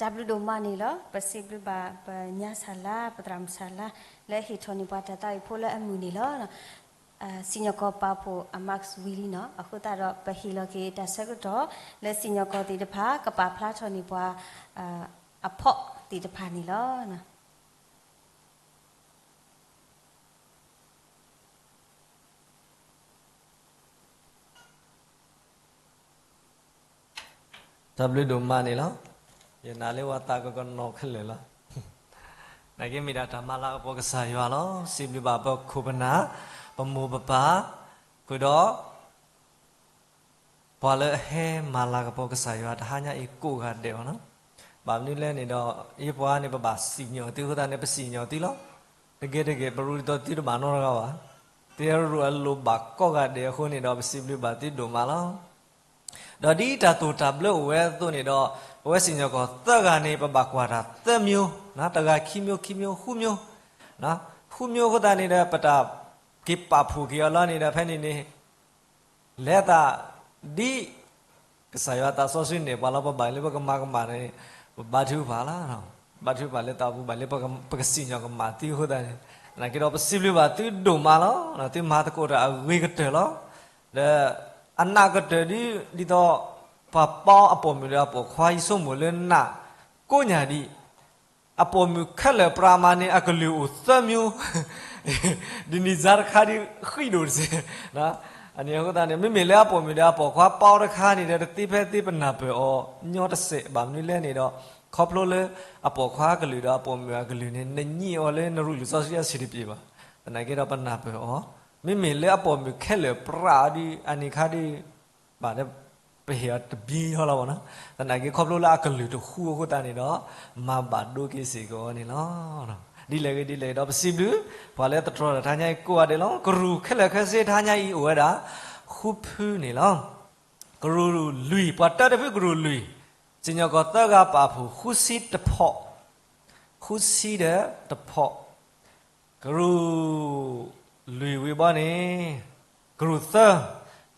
တၢ်ဘျုးဒိၣ်မးန့ၣ်လီၤ. ပစံးဘျုးဘၣ်ပညါဆၢ်လါ ပသရၣ်မုၣ်ဆၢ်လါ လၢဟ့ၣ်ထီၣ်န့ၢ်ပှၤတၢ်သးဝံၣ်ဖိလၢအမုာ်န့ၣ်လီၤ. စံၣ်ညီၣ်ကွီၢ်ပာ်ဖှိၣ်အ mask ဝံၤလံနီၤ. အဃိသတးဒီး ပဟ့ၣ်လီၤက့ၤတၢ်ဆၢကတီၢ် လၢစံၣ်ညီၣ်ကွီၢ်သ့ၣ်တဖၣ် ကပာ်ဖျါထီၣ်န့ၢ်ပှၤ အဖီၣ်သ့ၣ်တဖၣ်န့ၣ်လီၤ. တၢ်ဘျုးဒိၣ်မးန့ၣ်လီၤ. ယနာ်လၢဝဲသးကကနီၤခဲလၢာ်လီၤ. နာ်က့မ့ၢ်ဒၣ်တၢ်မၤလၤကပီၤကစၢ်ယွၤလီၤ. စံးဘျုးဘၣ်ပခိၣ်ပနၢ်, ပမိၢ်ပပၢ်, ဃုာ်ဒီး ပှၤလၢအဟဲမၤလၤကပီၤကစၢ်ယွၤတဟါညါအံၤကိးဂၤဒဲးဘၣ်နီၤ. ဘၣ်မနုၤလဲၣ်န့ၣ်ဒီး ယပှၤန့ၣ် ပဘၣ်စံၣ်ညီၣ်သုအဃိသတးန့ၣ် ပစံၣ်ညီၣ်သုလီၤ. တဂ့ၤတဂ့ၤ ပရူဒ်သိးသုတဘၣ်နီတဂၤဘၣ်. သုရူၢ်အလိၣ်ဘၣ်ကိးဂၤဒဲးအဃိန့ၣ်ဒီး ပစံးဘျုးဘၣ်သုဒိၣ်မးလီၤ. ဒီးဒ်တၢ်သိၣ်တၢ်ဘျၢအိၣ်ဝဲအသိးန့ၣ်ဒီး ပဝဲစံၣ်ညီၣ်ကွီၢ်သၢဂၤန့ၣ် ပဘၣ်ကွၢ်တၢ်သၢမျိုး, တဂၤခံမျိုး ခံမျိုး ဃုမျိုး, ဃုမျိုးအဃိသတးန့ၣ်ဒီး ပတၢ်က့ၤပာ်ဖှိၣ်က့ၤအီၤလီၤန့ၣ်ဒီး ဖဲန့ၣ်န့ၣ် လဲၤသးဒ် ကစၢ်ယွၤသးစီဆှံန့ၢ်ပှၤလီၤ. ပဘၣ်လၢပကမၤကမၣ်န့ၣ် ပဘါထုကဖၣ်လီၤ. ဘါထုကဖၣ်လၢသးပူၤဘၣ်လၢပကစံၣ်ညီၣ်ကမၣ်သုအဃိသတးန့ၣ်, နာ်က့ဒီးပစံးဘျုးဘၣ်သုဒိၣ်မးလီၤ. သုမၤသကိးတၢ်အဂ့ၤကတၢၢ်လီၤ. ဒီးအနးကတၢၢ်ဒ် ဒ်သိး ပှၤပီအပိာ်မုၣ်ဒီးအပိာ်ခွါ ယဆိကမိၣ်လၢနးကိးညါဒံး အပိာ်မုၣ်ခဲလၢာ်ပြးမးန့ၣ် အကလုၢ်အိၣ်သၢမျိုး, ဒ်န့ၣ်စါတခါဒ်ဃံးဒိၣ်တစဲး, အဃိသတးန့ၣ် မ့မ့ၢ်လၢအပိာ်မုၣ်ဒီးအပိာ်ခွါပာ်အီၤတခါန့ၣ်ဒီး တသ့ဖဲသ့ပနၢ်ပၢၢ်အီၤညီတစဲးဘၣ်. မနုၤလဲၣ်န့ၣ်ဒီး ခီဖျိလၢအပိာ်ခွါကလုာ်ဒီးအပိာ်မုၣ်အကလုာ်န့ၣ် နညံးအီၤလၢနရူၢ်လံာ်စီဆှံအဆံးတပျ့ၤဘၣ်. သနာ်က့ဒီးပနၢ်ပၢၢ်အီၤ, မ့မ့ၢ်လၢအပိာ်မုၣ်ခဲလၢာ်ပြးအီၤဒ်အန့ၣ်ခါဒ် ဘၣ်ဒီး ပဟ့ၣ်အီၤတဘံလီၤလီၤဘၣ်နီၤ. သနာ်က့ခီဖျိလၢအကလုာ်တဃူအဃိသတးန့ၣ်ဒီး မၤဘၣ်ဒိက့ၤစ့ၢ်ကီးအီၤန့ၣ်လီၤ. ဒ်လဲၣ်ဂ့ၤဒ်လဲၣ်ဂ့ၤဒီး ပစံးဘျုး ပှၤလၢသတြီတၢ်တဟါညါအံၤကိးဂၤဒဲးလီၤ. ကရူၢ်ခဲလၢာ်ခဲဆ့တဟါညါအံၤ အိၣ်ဝဲဒၣ် ဃုဖုန့ၣ်လီၤ. ကရူၢ်လွံၢ်, ပှၤတၢတဖုကရူၢ်လွံၢ်, စံၣ်ညီၣ်ကွီၢ်သၢဂၤပာ်ဖှိၣ် ဃုဆံတဖီၣ်, ဃုဆံဒီးတဖီၣ် ကရူၢ်လွံၢ်ဝံၤဘီန့ၣ်, ကရူၢ်သၢ,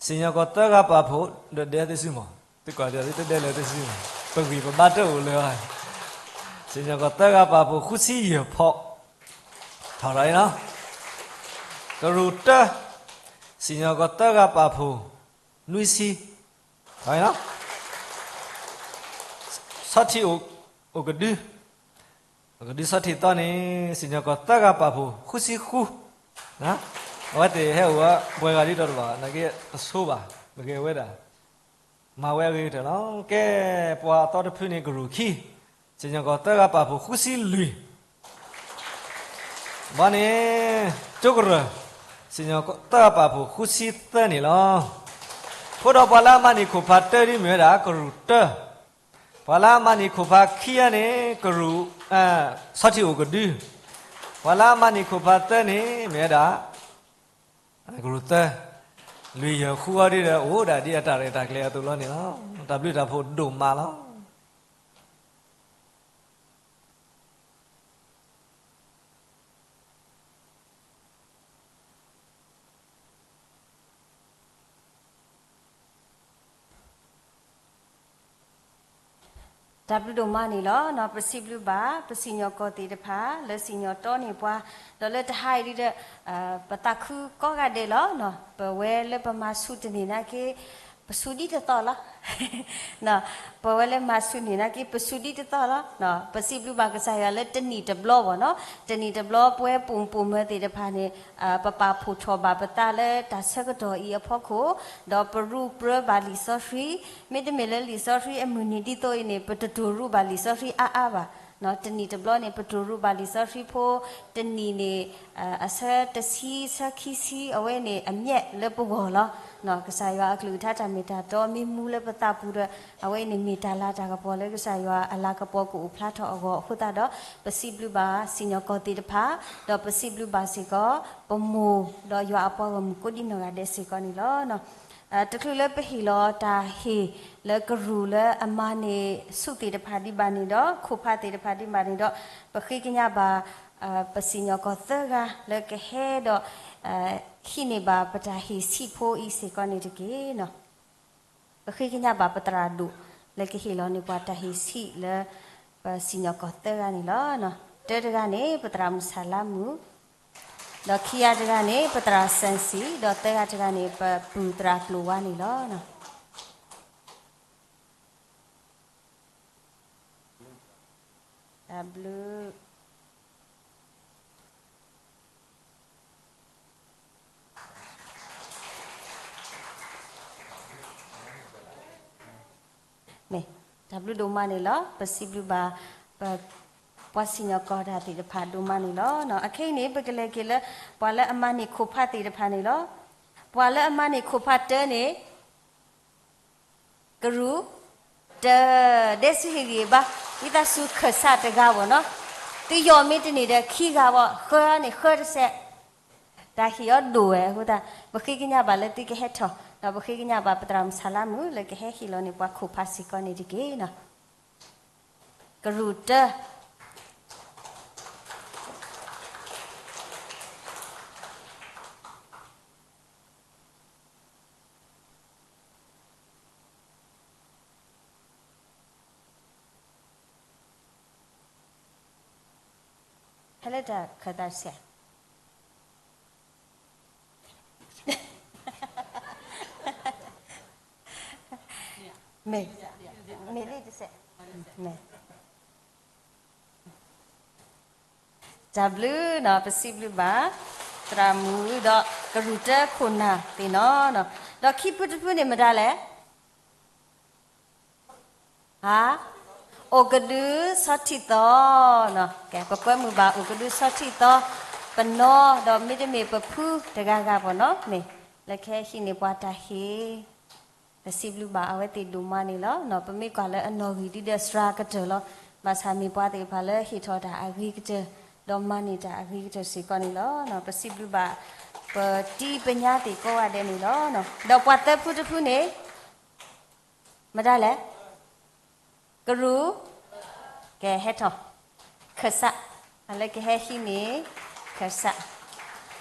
စံၣ်ညီၣ်ကွီၢ်သၢဂၤပာ်ဖှိၣ် ဒီးဒဲသ့စုမး, သုကွၢ်ဒီးသုတဒဲလၢသုစုမး, ပဂံၢ်ပဘါတအိၣ်လၢၤ, စံၣ်ညီၣ်ကွီၢ်သၢဂၤပာ်ဖှိၣ် ဃုဆံယဲၢ်ဖီၣ်, ထီၣ်ဒီးအံၤလီၤ. ကရူၢ်တၢ, စံၣ်ညီၣ်ကွီၢ်သၢဂၤပာ်ဖှိၣ် နွံဆံ, ထီၣ်အံၤလီၤ. ဆီထံၣ်အိၣ်ကဒု ကဒုဆီထံၣ်သီန့ၣ် စံၣ်ညီၣ်ကွီၢ်သၢဂၤပာ်ဖှိၣ် ဃုဆံဃု, အဝဲသ့ၣ်ဟဲအိၣ်ဝဲပှဲၤဂၤဒ်သိးတဘၣ် နာ်က့တဆိဘၣ်, မ့ၢ်ဂ့ၤဝဲဒၣ် မၤဝဲအဂ့ၤကတၢၢ်လီၤ. ကဲ, ပှၤအသီတဖုန့ၣ် ကရူၢ်ခံ, စံၣ်ညီၣ်ကွီၢ်သၢဂၤပာ်ဖှိၣ် ဃုဆံလွံၢ် ဘီန့ၣ်, ကၠိကရၢၢ်, စံၣ်ညီၣ်ကွီၢ်သၢဂၤပာ်ဖှိၣ်ဃုဆံသၢန့ၣ်လီၤ. အဃိဒီးပှၤလၢအမၤန့ၢ်ခိၣ်ဖးတၢဒ်မ့ၢ်ဝဲဒၣ် ကရူၢ်တၢ, ပှၤလၢအမၤန့ၢ်ခိၣ်ဖးခံဂၤန့ၣ် ကရူၢ်, ဆီထံၣ်အိၣ်ကဒု, ပှၤလၢအမၤန့ၢ်ခိၣ်ဖးသၢန့ၣ် မ့ၢ်ဝဲဒၣ် ကရူၢ်သၢ, လွံၢ်ယဲၢ်ဃုအီၤဒ်ဒီး အိၣ်ဒၣ်ဒ်အတၢ်ရဲၣ်တၢ်ကျဲၤအသိးလီၤန့ၣ်လီၤ. တၢ်ဘျုးတၢ်ဖှိၣ်ဒိၣ်မးလီၤ. တၢ်ဘျုးဒိၣ်မးန့ၣ်လီၤ. ပစံးဘျုးဘၣ် ပစံၣ်ညီၣ်ကွီၢ်သ့ၣ်တဖၣ် လၢစံၣ်ညီၣ်တီန့ၢ်ပှၤ, ဒီးလၢတဟါအံၤဒ်ဒီး ပသးခုကိးဂၤဒဲးလီၤ. ပဝဲလၢပမၤဆူၣ်တန့ၢ်နာ်က့ ပဆူၣ်ဒ်တသီလီၤ. ပဝဲလၢမၤဆူၣ်န့ၢ်နာ်က့ ပဆူၣ်ဒ်တသီလီၤ. ပစံးဘျုးဘၣ်ကစၢ်ယွၤလၢတနံၣ်တဘျီဘၣ်နီၤ, တနံၣ်တဘျီပဝဲပိာ်မုၣ်ပိာ်မၢၤသ့ၣ်တဖၣ်န့ၣ် ပပာ်ဖှိၣ်ထီၣ်ဘၣ်ပသးလၢတၢ်ဆၢကတီၢ်အံၤအဖီခိၣ်, ဒီးပရူးပြၢဘၣ်လံာ်စီဆှံ, မ့တမ့ၢ်လၢလံာ်စီဆှံအမုၢ်နံၤဒ်သိးအံၤန့ၣ် ပတတိၢ်ရူးဘၣ်လံာ်စီဆှံအါအါဘၣ်. တနံၣ်တဘျီန့ၣ် ပတိၢ်ရူးဘၣ်လံာ်စီဆှံဖိ တနံၣ်န့ၣ် အဆၢတဆံ ဆၢခံဆံ အဝဲန့ၣ်အမျဲၢ်လၢပဂီၢ်လီၤ. ကစၢ်ယွၤအကလုၢ်ကထါတၢ်မ့ၢ်တၢ်တီမ့ၢ်မူလၢပသးပူၤဒီး အဝဲအံၤန့ၣ်မ့ၢ်တၢ်လၤတၢ်ကပီၤလၢကစၢ်ယွၤအလၤကပီၤကအိၣ်ဖျါထီၣ်အဂီၢ်အဃိသတးဒီး ပစံးဘျုးဘၣ်စံၣ်ညီၣ်ကွီၢ်သ့ၣ်တဖၣ်, ဒီးပစံးဘျုးဘၣ်စ့ၢ်ကီး ပမိၢ်ဒီးယွၤအပှၤဂီၢ်မုၢ်ကိးဒံနီၢ်ဂၤဒဲးစ့ၢ်ကီးန့ၣ်လီၤ. တချုးလၢပဟ့ၣ်လီၤတၢ်ဟ့ၣ်လၢကရူၢ်လၢအမၤန့ၢ်ဆူၣ်သ့ၣ်တဖၣ်ဒံးဘၣ်န့ၣ်ဒီး ခိၣ်ဖးသ့ၣ်တဖၣ်ဒံးဘၣ်န့ၣ်ဒီး ပဃ့ကညးဘၣ် ပစံၣ်ညီၣ်ကွီၢ်သၢဂၤလၢကဟဲဒီး ဟံးန့ၢ်ဘၣ်ပတၢ်ဟ့ၣ်ဆံးဖိအံၤစ့ၢ်ကီးန့ၣ်တက့ၢ်. ပဃ့ကညးဘၣ်ပသရၣ်ဒိၣ်လၢကဟ့ၣ်လီၤန့ၢ်ပှၤတၢ်ဟ့ၣ်ဆံးလၢ ပစံၣ်ညီၣ်ကွီၢ်သၢဂၤန့ၣ်လီၤ. တၢတဂၤန့ၣ် ပသရၣ်မုၣ်ဆၣ်လါမုၣ်, ဒီးခံဂၤတဂၤန့ၣ် ပသရၣ်စၣ်စံၣ်, ဒီးသၢဂၤတဂၤန့ၣ် ပပုၢ်သရၣ်ကျိၤဝါန့ၣ်လီၤ. တၢ်ဘျုး မ့ၢ် တၢ်ဘျုးဒိၣ်မးန့ၣ်လီၤ. ပစံးဘျုးဘၣ် ပ ပှၤစံၣ်ညီၣ်ကွီၢ်တၢ်သ့ၣ်တဖၣ်ဒိၣ်မးန့ၣ်လီၤ. အခဲအံၤန့ၣ် ပကလဲၤက့ၤလၢ ပှၤလၢအမၤန့ၢ်ခိၣ်ဖးသ့ၣ်တဖၣ်န့ၣ်လီၤ. ပှၤလၢအမၤန့ၢ်ခိၣ်ဖးတၢန့ၣ် ကရူၢ် တၢ ဒဲစုဟ့ၣ်ဂံၢ်ဘါ, ဝံသးစူၤခၢၣ်စးတဂၤဘၣ်နီၤ, သုယီၢ်မ့ၢ်တန့ၢ်ဒီးခံဂၤဘၣ်, ဃၢန့ၣ်ဃၢတစဲး, တၢ်ဟ့ၣ်အီၤဒိၣ်ဝဲအဃိသတး ပဃ့ကညးဘၣ်လၢသုကဟဲထီၣ်, ဒီးပဃ့ကညးဘၣ်ပသရၣ်မုၣ်ဆၣ်လါမုၣ် လၢကဟဲဟ့ၣ်လီၤန့ၢ်ပှၤခိၣ်ဖးစ့ၢ်ကီးန့ၣ်တက့ၢ်နီၤ. ကရူၢ်တၢ ဟဲလၢတၢ်ခၢၣ်သးစဲး မ့ၢ်, မ့ၢ်လံတစဲး, မ့ၢ် တၢ်ဘျုးနီၤ, ပစံးဘျုးဘၣ် သရၣ်မုၣ်ဒီး ကရူၢ်တၢခိၣ်နၢ်သ့ၣ်နီၤ. ဒီးခံဖုတဖုန့ၣ်မတၤလဲၣ်. ဟါ, အိၣ်ကဒုဆီထံၣ်သီ, ကဲ ပကွဲမုာ်ဘၣ်အိၣ်ကဒုဆီထံၣ်သီ, ပနီၢ်ဒီးမ့တမ့ၢ်ပဖုတဂၤဂၤဘၣ်နီၤ, မ့ၢ်လၢကဟဲဟံးန့ၢ်ပှၤတၢ်ဟ့ၣ်, ပစံးဘျုးဘၣ်အဝဲသ့ၣ်ဒိၣ်မးန့ၣ်လီၤ. ပမ့ၢ်ကွၢ်လၢအနီၣ်ဂံၢ်ဒ်ဒီးစှၤကတၢၢ်လီၤ. ဘၣ်ဆၣ်မ့ၢ်ပှၤသ့ၣ်တဖၣ်လၢဟ့ၣ်ထီၣ်တၢ်အဂ့ၤကတၢၢ်, ဒီးမၤန့ၢ်တၢ်အဂ့ၤကတၢၢ်စ့ၢ်ကီးန့ၣ်လီၤ. ပစံးဘျုးဘၣ် ပတံၤပညါသ့ၣ်ကိးဂၤဒဲးန့ၣ်လီၤ. ဒီးပှၤသၢဖုတဖုန့ၣ် မတၤလဲၣ်. ကရူၢ်, ကဲဟဲထီၣ်, ခၢၣ်စး, လၢကဟဲဟံးန့ၢ်, ခၢၣ်စး,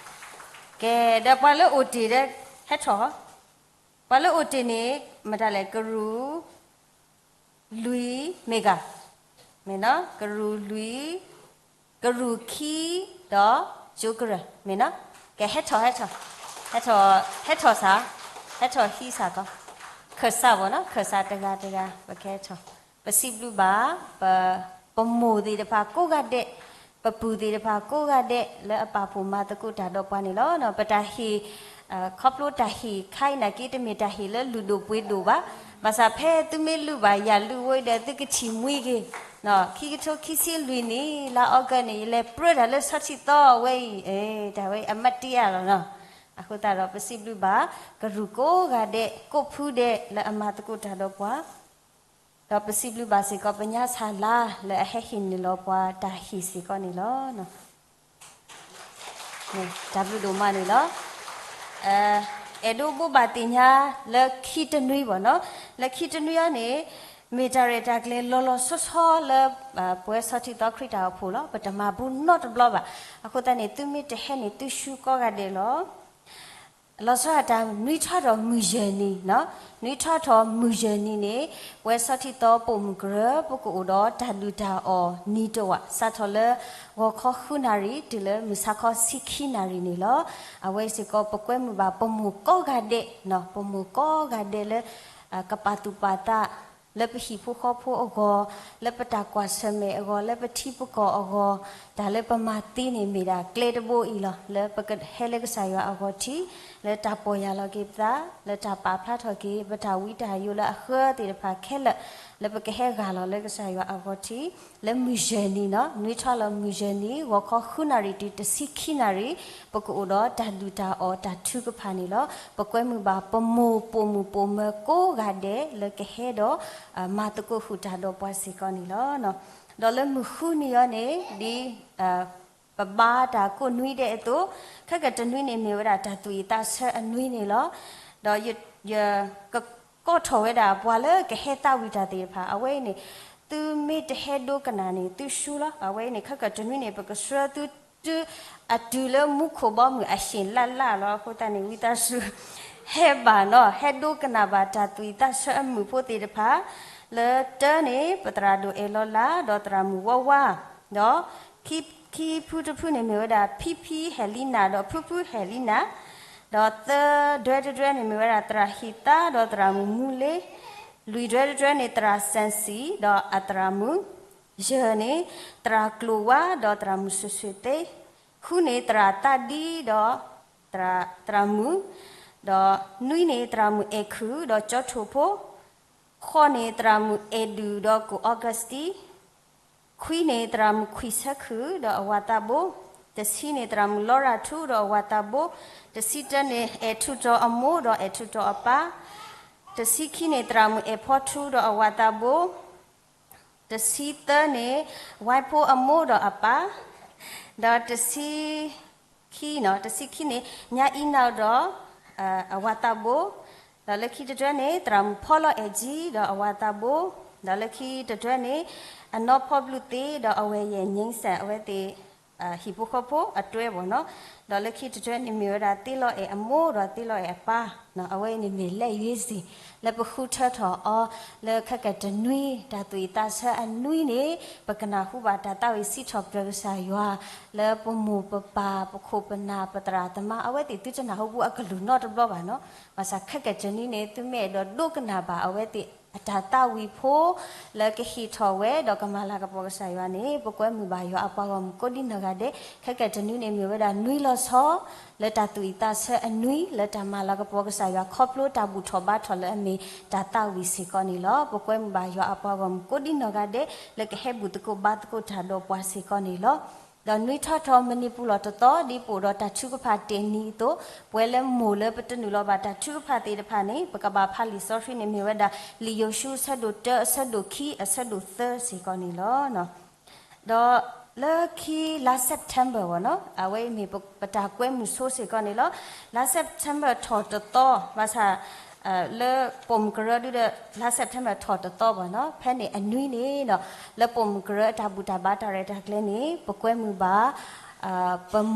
ကဲ ဒီးပှၤလၢအိၣ်တ့ၢ်ဒီး ဟဲထီၣ်, ပှၤလၢအိၣ်တ့ၢ်န့ၣ် မတၤလဲၣ်. ကရူၢ် လွံၢ် မ့ၢ်ဂၤ, မ့ၢ်နီၤ, ကရူၢ်လွံၢ်, ကရူၢ်ခံ, ဒီးကၠိကရၢၢ် မ့ၢ်နီၤ. ကဲ ဟဲထီၣ် ဟဲထီၣ်, ဟဲထီၣ်, ဟဲထီၣ်စ့ၢ်, ဟဲထီၣ်ဟံးစ့ၢ်ကီး, ခၢၣ်စးဘၣ်နီၤ, ခၢၣ်စးတဂၤတဂၤ ပကဟဲထီၣ်, ပစံးဘျုးဘၣ် ပ, ပမိၢ်သ့ၣ်တဖၣ်ကိးဂၤဒဲး, ပပုၢ်သ့ၣ်တဖၣ်ကိးဂၤဒဲး လၢအပာ်ဖှိၣ်မၤသကိးတၢ်ဒီးပှၤန့ၣ်လီၤ. ပတၢ်ဟ့ၣ် ခီဖျိတၢ်ဟ့ၣ်ခါအံၤနာ်က့ တမ့ၢ်တၢ်ဟ့ၣ်လၢလုၢ်ဒိၣ်ပှ့ၤဒိၣ်ဘၣ်. ဘၣ်ဆၣ်ဖဲသုမ့ၢ်လုၢ်ဘၣ်ယၤလုၢ်ဝဲဒီး သုကထံၣ်မှံက့ၤ, ခံကထိခံဆံလွံၢ်နံၣ် လါအီကူးန့ၣ် ယလဲၤပြၢတၢ်လၢဆီထံၣ်သီဝဲအံၤ, တၢ်ဝဲအံၤအမတ်တရလီၤနီၤ. အဃိသတးဒီး ပစံးဘျုးဘၣ် ကရူၢ်ကိးဂၤဒဲး ကိးဖုဒဲး လၢအမၤသကိးတၢ်ဒီးပှၤ ဒီးပစံးဘျုးဘၣ်စ့ၢ်ကီး ပညါဆၣ်လါလၢအဟဲဟ့ၣ်န့ၢ်လီၤပှၤတၢ်ဟ့ၣ်စ့ၢ်ကီးန့ၣ်လီၤ. တၢ်ဘျုးဒိၣ်မးန့ၣ်လီၤ. အဲၣ်ဒိးဘိးဘၣ်သ့ၣ်ညါလၢခံတနွံဘၣ်နီၤ, လၢခံတနွံအံၤန့ၣ် မ့ၢ်တၢ်ရဲၣ်တၢ်ကျဲၤလီၤလီၤဆီဆီလၢ ပဝဲဆီထံၣ်သီခရံာ်တၢ်အိၣ်ဖှိၣ်လီၤ. ပတမၤဘူးနီတဘျီဘၣ်. အဃိသတးန့ၣ် သုမ့ၢ်တဟဲန့ၣ် သုဆူကိးဂၤဒဲးလီၤ. လီၤဆီဒၣ်တၢ်နွံထီၣ်ထီၣ်မုၢ်ယဲၢ်နံၤ, နွံထီၣ်ထီၣ်မုၢ်ယဲၢ်နံၤန့ၣ် ပဝဲဆီထံၣ်သီပိာ်မုၣ်ကရၢ ပကအိၣ်ဒီးတၢ်ဒုၣ်တၢ်အီၣ်နံၤတဝာ် စးထီၣ်လၢ ဂီၤခီဃုနၣ်ရံၣ် တုၤလၢမုၢ်ဆါခီဆံခံနၣ်ရံၣ်န့ၣ်လီၤ. အဝဲစ့ၢ်ကီး ပကွဲမုာ်ဘၣ်ပမိၢ်ကိးဂၤဒဲး, ပမိၢ်ကိးဂၤဒဲးလၢ ကပာ်သူၣ်ပာ်သး လၢပဟံၣ်ဖိဃီဖိအဂီၢ်, လၢပတၢ်ကွၢ်ဆၢၣ်မဲာ်အဂီၢ်, လၢပထံပကီၢ်အဂီၢ်, တၢ်လၢပမၤသ့န့ၣ်မ့ၢ်ဒၣ်ကျဲတဘိအံၤလီၤ. လၢပကဟဲလၢကစၢ်ယွၤအဂီၢ်ထံး, လၢတၢ်ပီၢ်ယၢ်လီၤက့ၤပသး, လၢတၢ်ပာ်ဖျါထီၣ်က့ၤ ပတၢ်ဝံတၢ်ယိးလၢအဃၢသ့ၣ်တဖၣ်ခဲလၢာ်, လၢပကဟဲဂၢ်လီၤလၢကစၢ်ယွၤအဂီၢ်ထံး, လၢမုၢ်ယဲၢ်နံၤနီၤ, နွံထီၣ်လီၤမုၢ်ယဲၢ်နံၤ ဂီၤခီဃုနၣ်ရံၣ်တုၤတဆံခံနၣ်ရံၣ်, ပကအိၣ်ဒီးတၢ်ဒုၣ်တၢ်အီၣ်တၢ်ထုကဖၣ်န့ၣ်လီၤ. ပကွဲမုာ်ဘၣ်ပမိၢ်ပိာ်မုၣ်ပိာ်မၢၤကိးဂၤဒဲးလၢကဟဲဒီး မၤသကိးဃုာ်တၢ်ဒီးပှၤစ့ၢ်ကီးန့ၣ်လီၤ. ဒီးလၢမုၢ်ဃုနံၤအံၤန့ၣ် ဒ် ပဘါတၢ်ကိးနွံဒဲးအသိး, ခဲကတနွံန့ၣ် မ့ၢ်ဝဲဒၣ်တၢ်သူၣ်အံၣ်သးဆၢအနွံန့ၣ်လီၤ. ဒီးယ ယကကိးထီၣ်ဝဲဒၣ်ပှၤလၢကဟဲသးဝံၣ်တၢ်သ့ၣ်တဖၣ်, အဝဲအံၤန့ၣ် သုမ့ၢ်တဟဲဒိကနၣ်န့ၣ် သုဆူလီၤ. အဝဲအံၤန့ၣ် ခဲကတနွံန့ၣ် ပကဆှၢသုတုၤအတုၤလၢမူခိၣ်ဘီမုၢ်အဟ့ၣ်လၢ်လၢ်လီၤ. အဃိသတးန့ၣ် ဝံသးစူၤ ဟဲဘၣ်နီၤ, ဟဲဒိကနၣ်ဘၣ်တၢ်သူၣ်အံၣ်သးဆၢအမုာ်ဖိသ့ၣ်တဖၣ်, လၢတၢန့ၣ် ပသရၣ်ဒိၣ်အဲၣ်လီၤလး ဒီးသရၣ်မုၣ်ဝါဝါ, ဒီး ခံဖုတဖုန့ၣ်မ့ၢ်ဝဲဒၣ် ဖံဖံဟဲလံနၤ ဒီးဖုဖုဟဲလံနၤ, ဒီးသၢဒွဲတဒွဲန့ၣ်မ့ၢ်ဝဲဒၣ် သရၣ်ဟံၣ်သါ ဒီးသရၣ်မုၣ်မူလ့, လွံၢ်ဒွဲတဒွဲန့ၣ် သရၣ်စၣ်စံၣ် ဒီးအသရၣ်မုၣ်, ယဲၢ်န့ၣ် သရၣ်ကျိၤဝါ ဒီးသရၣ်မုၣ်ဆွ့ဆွ့သ့, ဃုန့ၣ် သရၣ်သးဒံ ဒီး သရၣ်မုၣ်, ဒီးနွံန့ၣ် သရၣ်မုၣ်အဲၣ်ခုၣ် ဒီးကၠီထိၣ်ဖိ, ဃိးန့ၣ် သရၣ်မုၣ်အဲၣ်ဒုၣ် ဒီးကိၣ်အီကူးစတံ, ခွံန့ၣ် သရၣ်မုၣ်ခွံဆၢခုၣ် ဒီးအဝၤသးဘိ, တဆံန့ၣ် သရၣ်မုၣ်လီရၤထူ ဒီးအဝၤသးဘိ, တဆံတၢန့ၣ် အဲၣ်ထူးတီၤအမိၢ် ဒီးအဲၣ်ထူးတီၤအပၢ်, တဆံခံန့ၣ် သရၣ်မုၣ်အဲၣ်ဖီထူ ဒီးအဝၤသးဘိ, တဆံသၢန့ၣ် ဝဲဖိအမိၢ်ဒီးအပၢ်, ဒီးတဆံ ခံနီၤ, တဆံခံန့ၣ် ညါအံၤနီၤဒီး အဝၤသးဘိ, ဒီးလၢခံတဒွဲန့ၣ် သရၣ်မုၣ်ဖီလီၤအဲၣ်ကၠံ ဒီးအဝၤသးဘိ, ဒီးလၢခံတဒွဲန့ၣ် အနီၢ်ဖီဘျုးသ့ ဒီးအဝဲယဲၢ်ညိင်းစဲၣ် အဝဲသ့ၣ် ဟံၣ်ဖိဃီဖိအတွဲဘၣ်နီၤ, ဒီးလၢခံတဒွဲန့ၣ်မ့ၢ်ဝဲဒၣ်သ့လီၤအဲၣ်အမိၢ် ဒီးသ့လီၤအဲၣ်အပၢ်, အဝဲအံၤန့ၣ်မ့ၢ်လၢအံၤစ့ၢ် လၢပဃုထၢထီၣ်အီၤ လၢခဲကတနွံ တၢ်သူၣ်အံၣ်သးဆၢအနွံန့ၣ် ပကနၢ်ဟူဘၣ်တၢ်သးဝံၣ်စံးထီၣ်ပတြၢၤကစၢ်ယွၤ လၢပမိၢ်ပပၢ် ပခိၣ်ပနၢ် ပသရၣ်သမါ အဝဲသ့ၣ်သုတနၢ်ဟူဘူးအကလုၢ်နီတဘျီဘၣ်နီၤ, ဘၣ်ဆၣ်ခဲကတနွံန့ၣ် သုမ့ၢ်အဲၣ်ဒိးဒိကနၣ်ဘၣ်အဝဲသ့ၣ် တၢ်သၣ်ဝံၤဖိလၢကဟ့ၣ်ထီၣ်ဝဲ ဒီးကမၤလၤကပီၤကစၢ်ယွၤန့ၣ် ပကွဲမုာ်ဘၣ်ယွၤအပှၤဂီၢ်မုၢ်ကိးဒံနီၢ်ဂၤဒဲး. ခဲကနံၣ်အံၤန့ၣ် မ့ၢ်ဝဲဒၣ်နွံလီၤဆီ လၢတၢ်သူၣ်အံၣ်သးဆၢအနွံ လၢတၢ်မၤလၤကပီၤကစၢ်ယွၤ ခီဖျိတၢ်ဘူၣ်ထီၣ်ဘါထီၣ်လၢအမ့ၢ်တၢ်သၣ်ဝံၤစ့ၢ်ကီးန့ၣ်လီၤ. ပကွဲမုာ်ဘၣ်ယွၤအပှၤဂီၢ်မုၢ်ကိးဒံနီၢ်ဂၤဒဲး လၢကဟဲဘူၣ်သကိးဘါသကိးတၢ်ဒီးပှၤစ့ၢ်ကီးန့ၣ်လီၤ. ဒီးနွံထီၣ်ထီၣ်မနံၤပူၤလီၤတသီ ဒ်ပအိၣ်ဒီးတၢ်ထုကဖၣ်တ့ၢ်နံၤအသိး, ပဝဲလၢမိၢ်လၢပတနုာ်လီၤဘၣ်တၢ်ထုကဖၣ်သ့ၣ်တဖၣ်န့ၣ် ပကဘၣ်ဖးလံာ်စီဆှံန့ၣ် မ့ၢ်ဝဲဒၣ် လံာ်ယိၤၡူအဆၢဒိၣ်တၢ အဆၢဒိၣ်ခံ အဆၢဒိၣ်သၢစ့ၢ်ကီးန့ၣ်လီၤ. ဒီးလၢခံလါ September ဘၣ်နီၤ အဝဲအံၤမ့ၢ်ပတၢ်ကွဲမုာ်ဆိစ့ၢ်ကီးန့ၣ်လီၤ. လါ September ထီၣ်တသီ ဘၣ်ဆၣ် လၢပိာ်မုၣ်ကရၢဒုဒီး လါ September ထီၣ်တသီဘၣ်နီၤ ဖဲန့ၣ်အနွံန့ၣ်ဒီး လၢပိာ်မုၣ်ကရၢအတၢ်ဘူၣ်တၢ်ဘါတၢ်ရဲၣ်တၢ်ကျဲၤန့ၣ် ပကွဲမုာ်ဘၣ် ပမိၢ်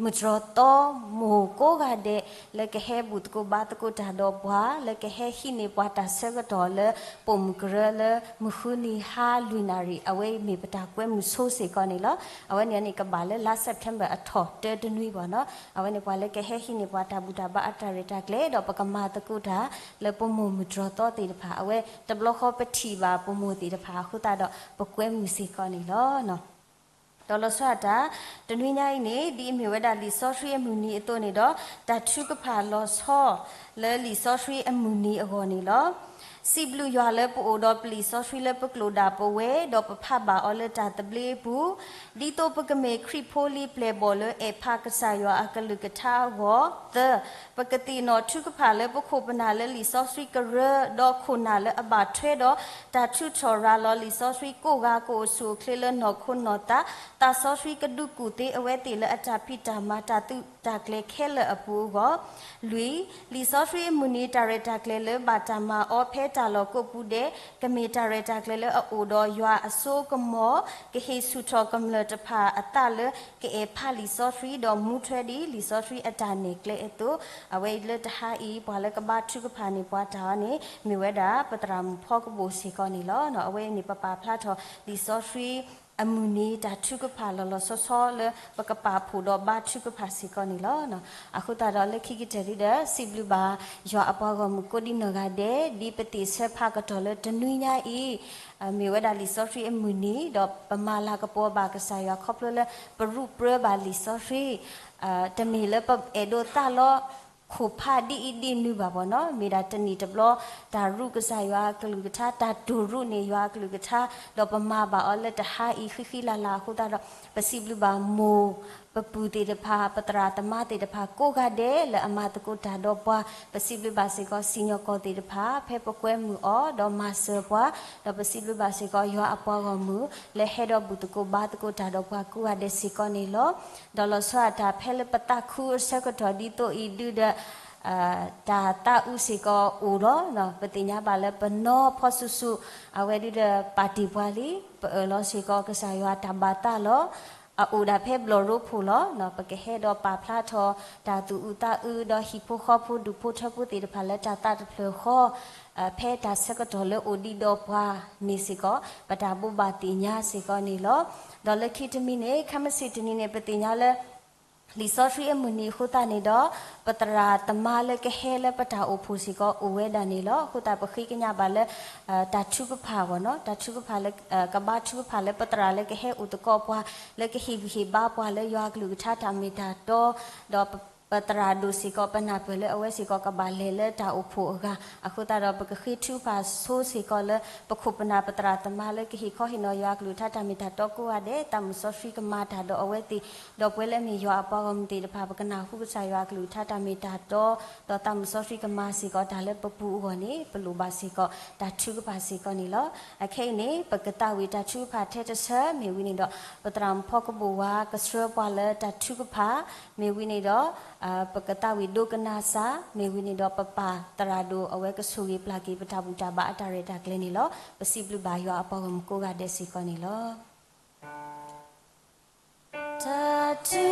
မုၢ်တြီၤသီ မိၢ်ကိးဂၤဒဲး လၢကဟဲဘူၣ်သကိးဘါသကိးတၢ်ဒီးပှၤ လၢကဟဲဟံးန့ၢ်ပှၤတၢ်ဆၢကတီၢ်လၢပိာ်မုၣ်ကရၢလၢမုၢ်ဃုနံၤဟါလွံၢ်နၣ်ရံၣ် အဝဲအံၤမ့ၢ်ပတၢ်ကွဲမုာ်ဆိစ့ၢ်ကီးန့ၣ်လီၤ. အဝဲန့ၣ်န့ၣ်ကဘၣ်လၢလါ September အထီၣ်တၢတနွံဘၣ်နီၤ အဝဲန့ၣ်ပှၤလၢကဟဲဟံးန့ၢ်ပှၤတၢ်ဘူၣ်တၢ်ဘါအတၢ်ရဲၣ်တၢ်ကျဲၤ ဒီးပကမၤသကိးတၢ်လၢပမိၢ်မုၢ်တြီၤသီသ့ၣ်တဖၣ် အဝဲတဘျီဃီပထံၣ်ဘၣ်ပမိၢ်သ့ၣ်တဖၣ်အဃိသတးဒီး ပကွဲမုာ်စ့ၢ်ကီးန့ၣ်လီၤ. ဒီးလီၤဆီဒၣ်တၢ် တနွံညါအံၤန့ၣ် ဒ်အမ့ၢ်ဝဲဒၣ်လံာ်စီဆှံအမုၢ်နံၤအသိးန့ၣ်ဒီး တၢ်ထုကဖၣ်လီၤဆီ လၢလံာ်စီဆှံအမုၢ်နံၤအဂီၢ်န့ၣ်လီၤ. စံးဘျုးယွၤလၢပအိၣ်ဒီးပလံာ်စီဆှံလၢပကျိာ်ဒၣ်ပဝဲ ဒီးပဖးဘၣ်အီၤလၢတၢ်သဘျ့အပူၤ, ဒ်သိးပကမ့ၢ်ခရံာ်ဖိလံပျဲၢ်ဘီၣ်လၢအဲၣ်ဖးကစၢ်ယွၤအကလုၢ်ကထါအဂီၢ်. သၢ, ပကသ့ၣ်နီၣ်ထုကဖၣ်လၢပခိၣ်ပနၢ်လၢလံာ်စီဆှံကရၢ, ဒီးခိၣ်နၢ်လၢအဘၣ်ထွဲဒီး တၢ်ထုးထီၣ်ရၤလီၤလံာ်စီဆှံကိးဂၤကအိၣ်ဆူၣ်အိၣ်ချ့လၢနီၢ်ခိနီၢ်သး, သးစီဆှံကဒုးကူၣ်သ့အဝဲသ့ၣ်လၢအတၢ်ဖံးတၢ်မၤတၢ်သုးတၢ်ကျဲၤခဲလၢာ်အပူၤအဂီၢ်. လွံၢ်, လံာ်စီဆှံအမုၢ်နံၤတၢ်ရဲၣ်တၢ်ကျဲၤလၢဘၣ်တၢ်မၤအီၤဖဲတၢ်လီၢ်ကိးပူၤဒဲး ကမ့ၢ်တၢ်ရဲၣ်တၢ်ကျဲၤလၢအအိၣ်ဒီးယွၤအစိကမီၤ, ကဟ့ၣ်ဆူၣ်ထီၣ်ကမျၢၢ်တဖၣ်အသးလၢ ကအဲၣ်ဖးလံာ်စီဆှံ ဒီးမူထွဲဒ်လံာ်စီဆှံအတၢ်နဲၣ်ကျဲအသိး, အဝဲအံၤလၢတဟါအံၤ ပှၤလၢကဘါထုကဖၣ်န့ၢ်ပှၤတၢ်အီၤန့ၣ် မ့ၢ်ဝဲဒၣ် ပသရၣ်မုၣ်ဖီကဘိၣ်စ့ၢ်ကီးန့ၣ်လီၤ. အဝဲအံၤန့ၣ် ပပာ်ဖျါထီၣ်လံာ်စီဆှံ အမုၢ်နံၤတၢ်ထုကဖၣ်လီၤလီၤဆီဆီလၢ ပကပာ်ဖှိၣ်ဒီးဘါထုကဖၣ်စ့ၢ်ကီးန့ၣ်လီၤ. အဃိသတးဒီးလၢခံကတၢၢ်ဒုဒီး စံးဘျုးဘၣ်ယွၤအပှၤဂီၢ်မုၢ်ကိးဒံနီၢ်ဂၤဒဲး ဒ်ပသ့ၣ်ဆၢဖးကတီၢ်လၢတနွံညါအံၤ မ့ၢ်ဝဲဒၣ်လံာ်စီဆှံအမုၢ်နံၤ ဒီးပမၤလၤကပီၤဘၣ်ကစၢ်ယွၤခီဖျိလၢ ပရူးပြၢဘၣ်လံာ်စီဆှံ တမ့ၢ်လၢပအဲၣ်ဒိးသးလီ ခိၣ်ဖးဒ်အံၤဒ်နုၤဘၣ်ဘၣ်နီၤ, မ့ၢ်ဒၣ်တနံၣ်တဘျီ တၢ်ရူးကစၢ်ယွၤအကလုၢ်ကထါ, တၢ်တိၢ်ရူးန့ၢ်ယွၤအကလုၢ်ကထါ, ဒီးပမၤဘၣ်အီၤလၢတဟါအံၤဃံဃံလၤလၤအဃိသတးဒီး ပစံးဘျုးဘၣ်မိၢ် ပပုၢ်သ့ၣ်တဖၣ်, ပသရၣ်သမါသ့ၣ်တဖၣ်ကိးဂၤဒဲးလၢအမၤသကိးတၢ်ဒီးပှၤ, ပစံးဘျုးဘၣ်စ့ၢ်ကီးစံၣ်ညီၣ်ကွီၢ်သ့ၣ်တဖၣ် ဖဲပကွဲမုာ်အီၤ ဒီးမၤစၢၤပှၤ, ဒီးပစံးဘျုးဘၣ်စ့ၢ်ကီးယွၤအပှၤဂီၢ်မုၢ် လၢဟဲဒီးဘူၣ်သကိးဘါသကိးတၢ်ဒီးပှၤကိးဂၤဒဲးစ့ၢ်ကီးန့ၣ်လီၤ. ဒီးလီၤဆီဒၣ်တၢ်ဖဲလၢပသးခုအဆၢကတီၢ်ဒ်သိးအံၤဒုဒီး တၢ်သးအုးစ့ၢ်ကီးအိၣ်လီၤ. ပသ့ၣ်ညါဘၣ်လၢပနီၢ်ဖီၣ်စုာ်စုာ် အဝဲဒုဒီးပာ်တ့ၢ်ပှၤလံ, ပအၢၣ်လီၤစ့ၢ်ကီးကစၢ်ယွၤတၢ်ဘၣ်သးလီၤ. အအိၣ်ဒၣ်ဖဲဘျီၣ်ရိဖှိၣ်လီၤ. ပကဟဲဒီးပာ်ဖျါထီၣ်တၢ်သူၣ်အုးသးအုးဒီးဟံၣ်ဖိဃီဖိဒူၣ်ဖိထၢဖိသ့ၣ်တဖၣ်လၢတၢ်သးတဖျၢၣ်ဃီ ဖဲတၢ်ဆၢကတီၢ်လၢအိၣ်ဒံးဒီးပှၤန့ၣ်စ့ၢ်ကီး ပတၢ်ဘိးဘၣ်သ့ၣ်ညါစ့ၢ်ကီးန့ၣ်လီၤ. ဒီးလၢခံတမံၤန့ၣ် ခဲမုၢ်ဆ့ၣ်တနံၤန့ၣ် ပသ့ၣ်ညါလၢ လံာ်စီဆှံအမုၢ်နံၤအဃိသတးန့ၣ်ဒီး ပသရၣ်သမါလၢကဟဲလၢပတၢ်အိၣ်ဖှိၣ်စ့ၢ်ကီးအိၣ်ဝဲဒၣ်န့ၣ်လီၤ. အဃိသတးပဃ့ကညးဘၣ်လၢ တၢ်ထုကဖၣ်အဂီၢ်နီၤ, တၢ်ထုကဖၣ်လၢ ကဘါထုကဖၣ်လၢပသရၣ်လၢကဟဲအိၣ်သကိးပှၤ လၢကဟ့ၣ်ဂံၢ်ဟ့ၣ်ဘါပှၤလၢယွၤအကလုၢ်ကထါတၢ်မ့ၢ်တၢ်တီ ဒီးပ ပသရၣ်ဒိၣ်စ့ၢ်ကီး ပနၢ်ပၢၢ်လၢအဝဲစ့ၢ်ကီးကဘၣ်လဲၤလၢတၢ်အိၣ်ဖှိၣ်အဂၤ အဃိသတးဒီးပကဃ့ထုကဖၣ်ဆိစ့ၢ်ကီးလၢ ပခိၣ်ပနၢ်ပသရၣ်သမါလၢကဟ့ၣ်ခီဟ့ၣ်နီၤယွၤအကလုၢ်ကထါတၢ်မ့ၢ်တၢ်တီကိးဂၤဒဲး သးမုၢ်စီဆှံကမၤတၢ်ဒီးအဝဲသ့ၣ် ဒီးပဝဲလၢအမ့ၢ်ယွၤအပှၤဂီၢ်မုၢ်သ့ၣ်တဖၣ် ပကနၢ်ဟူကစၢ်ယွၤအကလုၢ်ကထါတၢ်မ့ၢ်တၢ်တီ ဒီးသးမုၢ်စီဆှံကမၤစ့ၢ်ကီးတၢ်လၢပပူၤအဂီၢ်န့ၣ် ပလိၣ်ဘၣ်စ့ၢ်ကီးတၢ်ထုကဖၣ်စ့ၢ်ကီးန့ၣ်လီၤ. အခဲအံၤန့ၣ် ပကသးဝံၣ်တၢ်ထုကဖၣ်ထဲတဆၢ မ့ၢ်ဝံၤန့ၣ်ဒီး ပသရၣ်မုၣ်ဖီကဘိၣ်ဝါကဆှၢပှၤလၢတၢ်ထုကဖၣ် မ့ၢ်ဝံၤန့ၣ်ဒီး ပကသးဝံၣ်ဒိကနၣ်စၢ် မ့ၢ်ဝံၤန့ၣ်ဒီး ပပၢ်သရၣ်ဒိၣ်အဝဲကဆိၣ်ဂ့ၤပျၢ်က့ၤပတၢ်ဘူၣ်တၢ်ဘါအတၢ်ရဲၣ်တၢ်ကျဲၤန့ၣ်လီၤ. ပစံးဘျုးဘၣ်ယွၤအပှၤဂီၢ်မုၢ်ကိးဂၤဒဲးစ့ၢ်ကီးန့ၣ်လီၤ. တၢ်ထ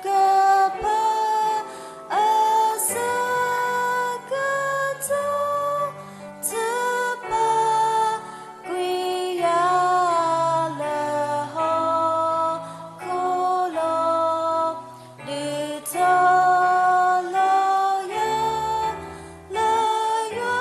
ုကဖၣ် အဆၢကတီၢ် တပာ်ကွံာ်ယၤ လၢဟီၣ်ခိၣ်လီၤ. ဒုးထီၣ်လီၤယၤ လၢယွၤ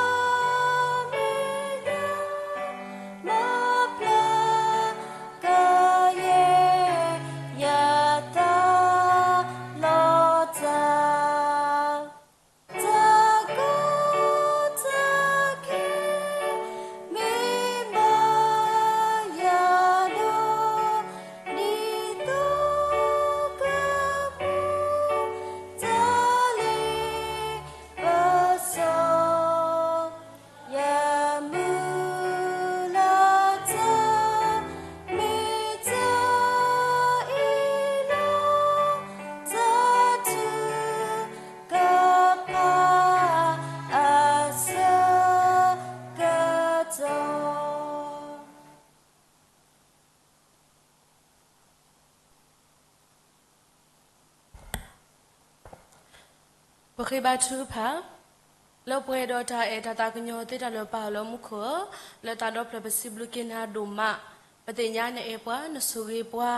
ပဃ့ဘါထုကဖၣ်, လၢပှဲၤဒီးတၢ်အဲၣ်တၢ်သးကညီၤသ့တၢ်လၢပၢ်လၢမူခိၣ်ဧၢ, လၢတၢ်ဒီဖျၢၣ်ပစံးဘျုးက့ၤနၤဒိၣ်မး, ပသ့ၣ်ညါနအဲၣ်ပှၤ နဆိၣ်ဂ့ၤပှၤ,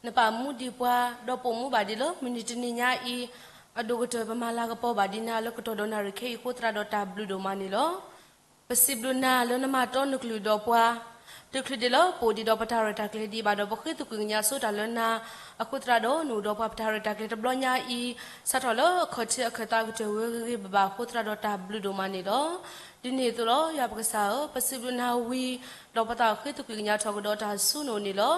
နပာ်မူဒံးပှၤ, ဒီးပိာ်မူဘၣ်ဒံးလၢမုၢ်နံၤတနံၤညါအံၤ, အဒိၣ်ကတၢၢ်ပမၤလၤကပီၤဘၣ်ဒံးနၤလၢကတီၢ်ဒီးနၣ်ရံၣ်ခဲအံၤအဃိသတးဒီးတၢ်ဘျုးဒိၣ်မးန့ၣ်လီၤ. ပစံးဘျုးနၤလၢနမၤတီနကလုၢ်ဒီးပှၤ, တချုးဒံးလၢပအိၣ်ဒံးဒီးပတၢ်ရဲၣ်တၢ်ကျဲၤဒံးဘၣ်ဒီး ပဃ့သကွံာ်ကညးဆိတၢ်လၢနၤ, အဃိသတးဒီးနအိၣ်ဒီးပှၤပတၢ်ရဲၣ်တၢ်ကျဲၤတဘျီညါအံၤ, စးထီၣ်လၢအခီၣ်ထံးအခၢၣ်သးကတၢၢ်ဝဲဂ့ၤဂ့ၤဘၣ်ဘၣ်အဃိသတးဒီးတၢ်ဘျုးဒိၣ်မးန့ၣ်လီၤ. ဒ်န့ၣ်အသိးလီၤ ယွၤပကစၢ်ဧၢ, ပစံးဘျုးနၤဝံၤ, ဒီးပသးအိၣ်ဃ့သကွံာ်ကညးထီၣ်ကဒီးတၢ်ဆူနအိၣ်န့ၣ်လီၤ.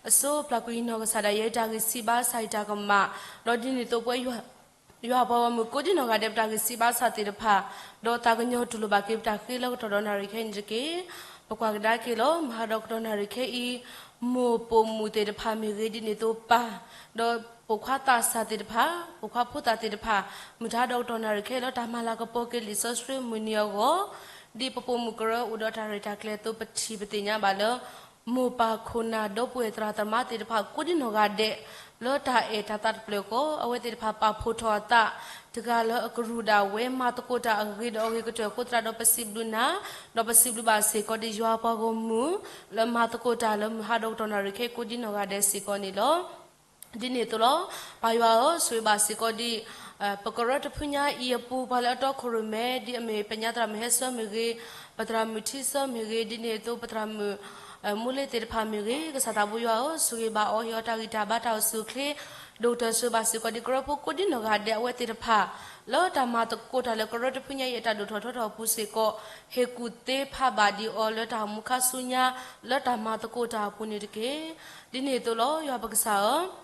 အစိပျၢ်ကွံာ်နီၢ်ကစၢ်ဒၣ်ယဲတၢ်ဂံၢ်စၢ်ဘါစၢ်အံၤတၢ်ကမၣ်, ဒီးဒ်န့ၣ်အသိးပဝဲ ယွၤပှၤဂီၢ်မုၢ်ကိးဒံနီၢ်ဂၤဒဲးပတၢ်ဂံၢ်စၢ်ဘါစၢ်သ့ၣ်တဖၣ်, ဒီးသးကညီၤတူၢ်လိာ်ဘၣ်က့ၤပတၢ်ဃ့လၢကတီၢ်ဒီးနၣ်ရံၣ်ခဲအံၤန့ၣ်တက့ၢ်. ပကွၢ်ကဒါက့ၤလီၤ မုၢ်ဟးဒီးကတီၢ်နၣ်ရံၣ်ခဲအံၤ, မိၢ်ပိာ်မုၣ်သ့ၣ်တဖၣ်မ့ၢ်ဂ့ၤဒ်န့ၣ်အသိးပၢ်, ဒီးပိာ်ခွါသးစၢ်သ့ၣ်တဖၣ်, ပိာ်ခွါဖိသၣ်သ့ၣ်တဖၣ်, မုၢ်ဟးဒီးကတီၢ်နၣ်ရံၣ်ခဲအံၤလၢတၢ်မၤလၤကပီၤက့ၤလံာ်စီဆှံမုၢ်နံၤအဂီၢ်, ဒ်ပပိာ်မုၣ်ကရၢအိၣ်ဒီးတၢ်ရဲၣ်တၢ်ကျဲၤအသိးပထံၣ်ပသ့ၣ်ညါဘၣ်လၢ မိၢ်ပၢ်ခိၣ်နၢ်ဒီပုၢ်ဝဲၢ်သရၣ်သမါသ့ၣ်တဖၣ်ကိးဒံနီၢ်ဂၤဒဲး, လၢတၢ်အဲၣ်တၢ်သးတဖျၢၣ်ဃီ, အဝဲသ့ၣ်တဖၣ်ပာ်ဖှိၣ်ထီၣ်အသး, တဂၤလၢအကရူၢ်ဒၣ်ဝဲမၤသကိးတၢ်အဂ့ၤဒီးအဂ့ၤကတၢၢ်အဃိသတးဒီးပစံးဘျုးနၤ, ဒီးပစံးဘျုးဘၣ်စ့ၢ်ကီးဒ်ယွၤပှၤဂီၢ်မုၢ်, လၢမၤသကိးတၢ်လၢမုၢ်ဟးဒီးကတီၢ်နၣ်ရံၣ်ခဲအံၤကိးဒံနီၢ်ဂၤဒဲးစ့ၢ်ကီးန့ၣ်လီၤ. ဒ်န့ၣ်အသိးလီၤ, ပၢ်ယွၤဧၢ, ဆိၣ်ဂ့ၤဘၣ်စ့ၢ်ကီးဒ် ပကရၢတဖုညါအံၤအပူၤ ပှၤလၢအတီခိၣ်ရိၣ်မဲ ဒ်အမ့ၢ်ပညါသရၣ်မုၣ်ဟဲဆၢမ့ၢ်ဂ့ၤ, ပသရၣ်မုၣ်ထံဆၢမ့ၢ်ဂ့ၤ, ဒ်န့ၣ်အသိးပသရၣ်မုၣ် မိၢ်လ့သ့ၣ်တဖၣ်မ့ၢ်ဂ့ၤ, ကစၢ်သးဘိယွၤဧၢ, ဆိၣ်ဂ့ၤဘၣ်အီၤ, ဟ့ၣ်အီၤတၢ်ဂံၢ်တၢ်ဘါတၢ်အိၣ်ဆူၣ်အိၣ်ချ့, ဒီးကတၢၢ်ဆိၣ်ဂ့ၤဘၣ်စ့ၢ်ကီးဒ်ကရၢဖိကိးဒံနီၢ်ဂၤဒဲးအဝဲသ့ၣ်တဖၣ်, လၢတၢ်မၤသကိးတၢ်လၢကရၢတဖုညါအံၤအတၢ်ဒိၣ်ထီၣ်ထီထီၣ်အပူၤစ့ၢ်ကီး, ဟ့ၣ်ကူၣ်သ့ဖးဘၣ်ဒံးအီၤလၢတၢ်မူခါဆူညါ, လၢတၢ်မၤသကိးတၢ်အပူၤန့ၣ်တက့ၢ်. ဒ်န့ၣ်အသိးလီၤ, ယွၤပကစၢ်ဧၢ,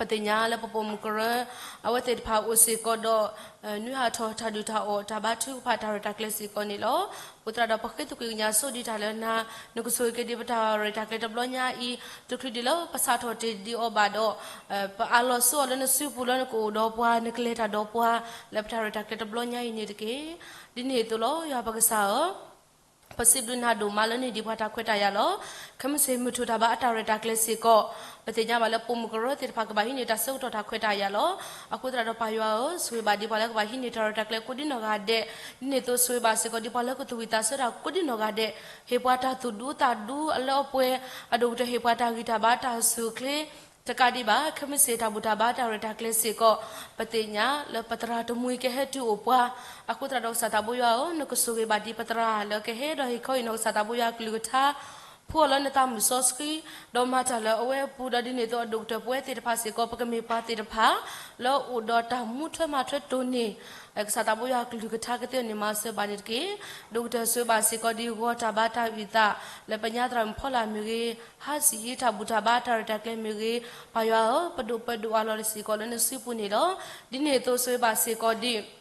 ပသ့ၣ်ညါလၢပပိာ်မုၣ်ကရၢ အဝဲသ့ၣ်တဖၣ်အိၣ်စ့ၢ်ကီးဒီး နွံဟးထီၣ်တၢ်ဒုၣ်တၢ်အီၣ်တၢ်ဘါထုကဖၣ်တၢ်ရဲၣ်တၢ်ကျဲၤစ့ၢ်ကီးန့ၣ်လီၤ. အဃိသတးဒီးပဃ့သကွံာ်ကညးဆိဒံးတၢ်လၢနၤ, နကဆိၣ်ဂ့ၤက့ၤဒံးပတၢ်ရဲၣ်တၢ်ကျဲၤတဘျီညါအံၤ, တချုးဒံးလၢပစးထီၣ်တ့ၢ်ဒံးအီၤဘၣ်ဒီး, ပအးလီၤဆိအီၤလၢနစုပူၤလၢနကအိၣ်ဒီးပှၤ နကလဲၤတၢ်ဒီးပှၤ လၢပတၢ်ရဲၣ်တၢ်ကျဲၤတဘျီညါအံၤန့ၣ်တက့ၢ်. ဒ်န့ၣ်အသိးလီၤ, ယွၤပကစၢ်ဧၢ ပစံးဘျုးနၤဒိၣ်မးလၢနဟ့ၣ်ဒံးပှၤတၢ်ခွဲးတၢ်ယာ်လီၤ. ခဲမုၢ်ဆ့ၣ်မုၢ်ထူၣ်တၢ်ဘါအတၢ်ရဲၣ်တၢ်ကျဲၤစ့ၢ်ကီး, ပသ့ၣ်ညါဘၣ်လၢပိာ်မုၣ်ကရၢသ့ၣ်တဖၣ်ကဘၣ်ဟံးန့ၢ်တၢ်ဆၢကတီၢ်တၢ်ခွဲးတၢ်ယာ်လီၤ. အဃိသတးဒီးပၢ်ယွၤဧၢ, ဆိၣ်ဂ့ၤဘၣ်ဒံးပှၤလၢကဘၣ်ဟံးန့ၢ်တၢ်ရဲၣ်တၢ်ကျဲၤကိးဒံနီၢ်ဂၤဒဲး, ဒ်န့ၣ်အသိးဆိၣ်ဂ့ၤဘၣ်စ့ၢ်ကီးဒံးပှၤလၢကသူၣ်ဝံၣ်သးဆၢတၢ်ကိးဒံနီၢ်ဂၤဒဲး, ဟ့ၣ်ပှၤတၢ်သူၣ်ဒူသးဒူအလၢအပှဲၤ, အဒိၣ်ကတၢၢ်ဟ့ၣ်ပှၤတၢ်ဂံၢ်တၢ်ဘါတၢ်အိၣ်ဆူၣ်အိၣ်ချ့ တကးဒံးဘၣ်, ခဲမုၢ်ဆ့ၣ်တၢ်ဘူၣ်တၢ်ဘါတၢ်ရဲၣ်တၢ်ကျဲၤစ့ၢ်ကီး, ပသ့ၣ်ညါလၢပသရၣ်တမှံၤကဟဲတုၤအိၣ်ပှၤ, အဃိသတးဒီးကစၢ်သးဘိယွၤဧၢ, နကဆိၣ်ဂ့ၤဘၣ်ဒံးပသရၣ်လၢကဟဲဒီးဟ့ၣ်ခီဟ့ၣ်နီၤကစၢ်သးဘိယွၤကလုၢ်ကထါ, ဖှူအီၤလၢနသးမုၢ်စီဆှံ, ဒီးမၤတၢ်လၢအဝဲအပူၤဒီးဒ်န့ၣ်အသိးအဒိၣ်ကတၢၢ်ပဝဲသ့ၣ်တဖၣ်စ့ၢ်ကီး ပကမ့ၢ်ပှၤသ့ၣ်တဖၣ် လၢအိၣ်ဒီးတၢ်မူထွဲမၤထွဲတိၢ်န့ၢ် ကစၢ်သးဘိယွၤကလုၢ်ကထါကသ့န့ၣ်မၤစၢၤဘၣ်န့ၣ်တက့ၢ်. ဒိၣ်ကတၢၢ်ဆိၣ်ဂ့ၤဘၣ်စ့ၢ်ကီးဒံးဂီၤတၢ်ဘါတၢ်ဝံၣ်သး လၢပညါသရၣ်မုၣ်ဖီလာ်မ့ၢ်ဂ့ၤ, ဟါစံၣ်ဟံးတၢ်ဘူၣ်တၢ်ဘါတၢ်ရဲၣ်တၢ်ကျဲၤမ့ၢ်ဂ့ၤ, ပၢ်ယွၤဧၢ, ပဒိၣ်ပဒိၣ်အလီၢ်စ့ၢ်ကီးလၢနစုပူၤန့ၣ်လီၤ. ဒ်န့ၣ်အသိးဆိၣ်ဂ့ၤဘၣ်စ့ၢ်ကီးဒံး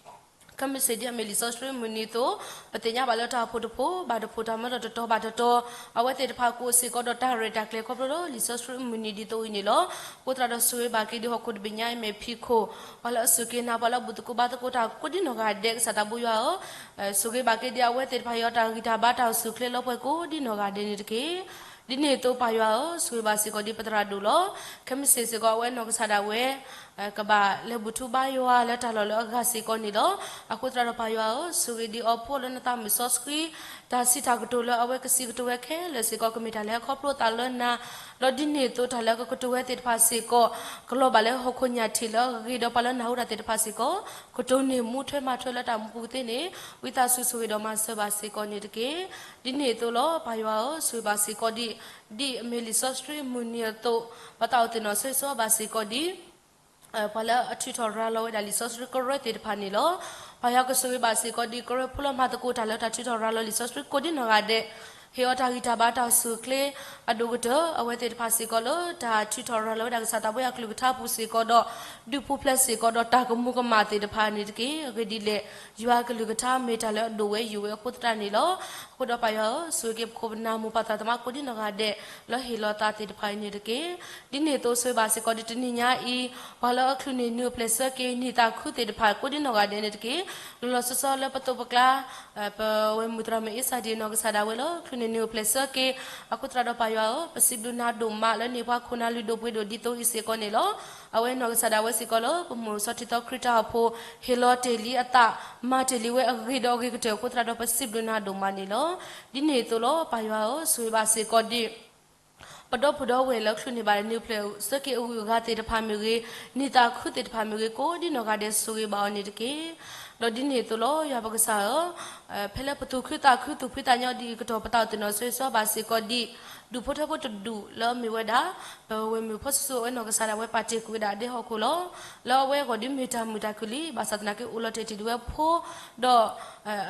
ခဲမုၢ်ဆ့ၣ်ဒ်အမ့ၢ်လံာ်စီဆှံမုၢ်နံၤအသိး, ပသ့ၣ်ညါဘၣ်လၢတၢ်အိၣ်ဖှိၣ်တဖှိၣ် ဘၣ်တဖှိၣ်တၢ်မၢလီၤတတီၤဘၣ်တတီၤ, အဝဲသ့ၣ်တဖၣ်ကအိၣ်စ့ၢ်ကီးဒီးတၢ်ရဲၣ်တၢ်ကျဲၤခီဖျိလၢလံာ်စီဆှံမုၢ်နံၤဒ်သိးအံၤန့ၣ်လီၤ. အဃိသတးဒီးဆိၣ်ဂ့ၤဘၣ်က့ၤဒံးဟီၣ်ခိၣ်တဘ့ၣ်ညါအံၤမဲာ်ဖံးခိၣ်, ပှၤလၢအစူၢ်က့ၤနာ် ပှၤလၢအဘူၣ်သကိးဘါသကိးတၢ်ကိးဒံနီၢ်ဂၤဒဲး ကစၢ်သးဘိယွၤဧၢ, ဆိၣ်ဂ့ၤဘၣ်က့ၤဒံးအဝဲသ့ၣ်တဖၣ်ဟ့ၣ်အီၤတၢ်ဂံၢ်တၢ်ဘါတၢ်အိၣ်ဆူၣ်အိၣ်ချ့လၢပှဲၤကိးဒံနီၢ်ဂၤဒဲးန့ၣ်တက့ၢ်. ဒ်န့ၣ်အသိးပၢ်ယွၤဧၢ, ဆိၣ်ဂ့ၤဘၣ်စ့ၢ်ကီးဒံးပသရၣ်ဒိၣ်လီၤ. ခဲမုၢ်ဆ့ၣ်စ့ၢ်ကီးအဝဲနီၢ်ကစၢ်ဒၣ်ဝဲ ကဘၣ်လဲၤဘူၣ်ထူဘါယွၤလၢတၢ်လီၢ်လၢအဂၤစ့ၢ်ကီးန့ၣ်လီၤ. အဃိသတးဒီးပၢ်ယွၤဧၢ, ဆိၣ်ဂ့ၤဒံးအီၤဖှူအီၤလၢနသးမုၢ်စီဆှံ, တၢ်စံးတၢ်ကတိၤလၢအဝဲကစံးကတိၤဝဲခဲလၢာ်စ့ၢ်ကီး ကမ့ၢ်တၢ်လၢဟဲခီဖျိသးလၢနၤ, ဒီးဒ်န့ၣ်အသိးတၢ်လၢကကတိၤဝဲသ့ၣ်တဖၣ်စ့ၢ်ကီး ကလီၤဘၣ်လၢဟီၣ်ခိၣ်ညၣ်ထံးလၢအဂ့ၤဒီးပှၤလၢနၢ်ဟူတၢ်သ့ၣ်တဖၣ်စ့ၢ်ကီး ကတိၤန့ၢ်မူထွဲမၤထွဲလၢတၢ်မူပူၤသ့န့ၣ် ဝံသးစူၤဆိၣ်ဂ့ၤဒီးမၤစၢၤဘၣ်စ့ၢ်ကီးန့ၣ်တက့ၢ်. ဒ်န့ၣ်အသိးလီၤ. ပၢ်ယွၤဧၢ, ဆိၣ်ဂ့ၤဘၣ်စ့ၢ်ကီးဒံး ဒ်အမ့ၢ်လံာ်စီဆှံမုၢ်နံၤအသိး ပသးအိၣ်သ့ၣ်နီၣ်ဆိၣ်ဂ့ၤဘၣ်စ့ၢ်ကီးဒံး ပှၤလၢအထုးထီၣ်ရၤလီၤဝဲဒၣ်လံာ်စီဆှံကရၢသ့ၣ်တဖၣ်န့ၣ်လီၤ. ပၢ်ယွၤကဆိၣ်ဂ့ၤဘၣ်စ့ၢ်ကီးဒံး ကရၢဖိလၢမၤသကိးတၢ်လၢတၢ်ထုးထီၣ်ရၤလီၤလံာ်စီဆှံကိးဒံနီၢ်ဂၤဒဲး, ဟ့ၣ်အီၤတၢ်ဂံၢ်တၢ်ဘါတၢ်အိၣ်ဆူၣ်အိၣ်ချ့, အဒိၣ်ကတၢၢ် အဝဲသ့ၣ်တဖၣ်စ့ၢ်ကီးလၢတၢ်ထုးထီၣ်ရၤလီၤဝဲဒၣ်ကစၢ်သးဘိယွၤကလုၢ်ကထါပူၤစ့ၢ်ကီးဒီး ဒုးပူၤဖျဲးစ့ၢ်ကီးဒီးတၢ်ကမူၤကမၣ်သ့ၣ်တဖၣ်န့ၣ်တက့ၢ်. အဂ့ၢ်ဒ်လဲၣ်, ယွၤကလုၢ်ကထါမ့ၢ်တၢ်လၢအဒိၣ်ဝဲယိာ်ဝဲအဃိသတးန့ၣ်လီၤ. အဃိဒီးပၢ်ယွၤဧၢ, ဆိၣ်ဂ့ၤက့ၤပခိၣ်ပနၢ်မိၢ်ပၢ်သးသမါကိးဒံနီၢ်ဂၤဒဲး လၢဟ့ၣ်လီၤသးသ့ၣ်တဖၣ်အံၤန့ၣ်တက့ၢ်. ဒ်န့ၣ်အသိးဆိၣ်ဂ့ၤဘၣ်စ့ၢ်ကီးဒံးတနံၤညါအံၤ ပှၤလၢအချုးန့ၢ်နုာ်ပျဲၢ်ဆၢက့ၤနံၣ်သးခုသ့ၣ်တဖၣ်ကိးဒံနီၢ်ဂၤဒဲးန့ၣ်တက့ၢ်. လီၤလီၤဆီဆီလၢပသိးပကျါ ပဝဲမုၢ်သရၣ်မုၣ်အ့စၢ်ဒံးနီၢ်ကစၢ်ဒၣ်ဝဲလၢ န့ၣ်နုာ်အိၣ်ဖျဲၣ်ဆၢက့ၤ, အဃိသတးဒီးပၢ်ယွၤဧၢ, ပစံးဘျုးနၤဒိၣ်မးလၢန့ၢ်ပှၤခိၣ်နၢ်လုၢ်ဒိၣ်ပှ့ၤဒိၣ်ဒ်သိးအံၤစ့ၢ်ကီးန့ၣ်လီၤ. အဝဲနီၢ်ကစၢ်ဒၣ်ဝဲစ့ၢ်ကီးလၢ ပမိၢ်စီၤထံသီခရံာ်တၢ်အိၣ်ဖှိၣ် ဟ့ၣ်လီၤတ့ၢ်လံအသး, မၤတ့ၢ်လံဝဲအဂ့ၤဒီးအဂ့ၤကတၢၢ်အဃိသတးဒီး ပစံးဘျုးနၤဒိၣ်မးန့ၣ်လီၤ. ဒ်န့ၣ်အသိးလီၤ ပၢ်ယွၤဧၢ, ဆိၣ်ဂ့ၤဘၣ်စ့ၢ်ကီးဒံး ပဒီပုၢ်ဒီဝဲၢ်လၢချုးန့ၢ်ဘၣ် နုာ်ဖျဲၣ်ဆၢက့ၤအဂုၤအဂၤသ့ၣ်တဖၣ်မ့ၢ်ဂ့ၤ, န့ၢ်သးခုသ့ၣ်တဖၣ်မ့ၢ်ဂ့ၤ, ကိးဒ်နီၢ်ဂၤဒဲးဆိၣ်ဂ့ၤဘၣ်အီၤန့ၣ်တက့ၢ်. ဒီးဒ်န့ၣ်အသိးလီၤ ယွၤပကစၢ်ဧၢ, ဖဲလၢပသူၣ်ခုသးခု သူၣ်ဖှံသးညီဒ်အံၤအကတီၢ် ပသးအိၣ်သ့ၣ်နီၣ်ဆၢဂ့ၤဆၢဝါဘၣ်စ့ၢ်ကီးဒံး ဒူၣ်ဖိထၢဖိတဒူၣ်လၢအမ့ၢ်ဝဲဒၣ် ပဝဲၢ်မုၣ်ဖီဆူၣ်စိအဝဲနီၢ်ကစၢ်ဒၣ်ဝဲပာ်တ့ၢ်ကွံာ်ဝဲဒၣ်ဒဲဟီၣ်ခိၣ်လီၤ. လၢအဝဲအဂီၢ်ဒ်မ့ၢ်တၢ်မုာ်တၢ်ခုၣ်လံ, ဘၣ်ဆၣ်သနာ်က့အိၣ်လီၤတဲာ်တ့ၢ်ဒံးဝဲဖိ ဒီး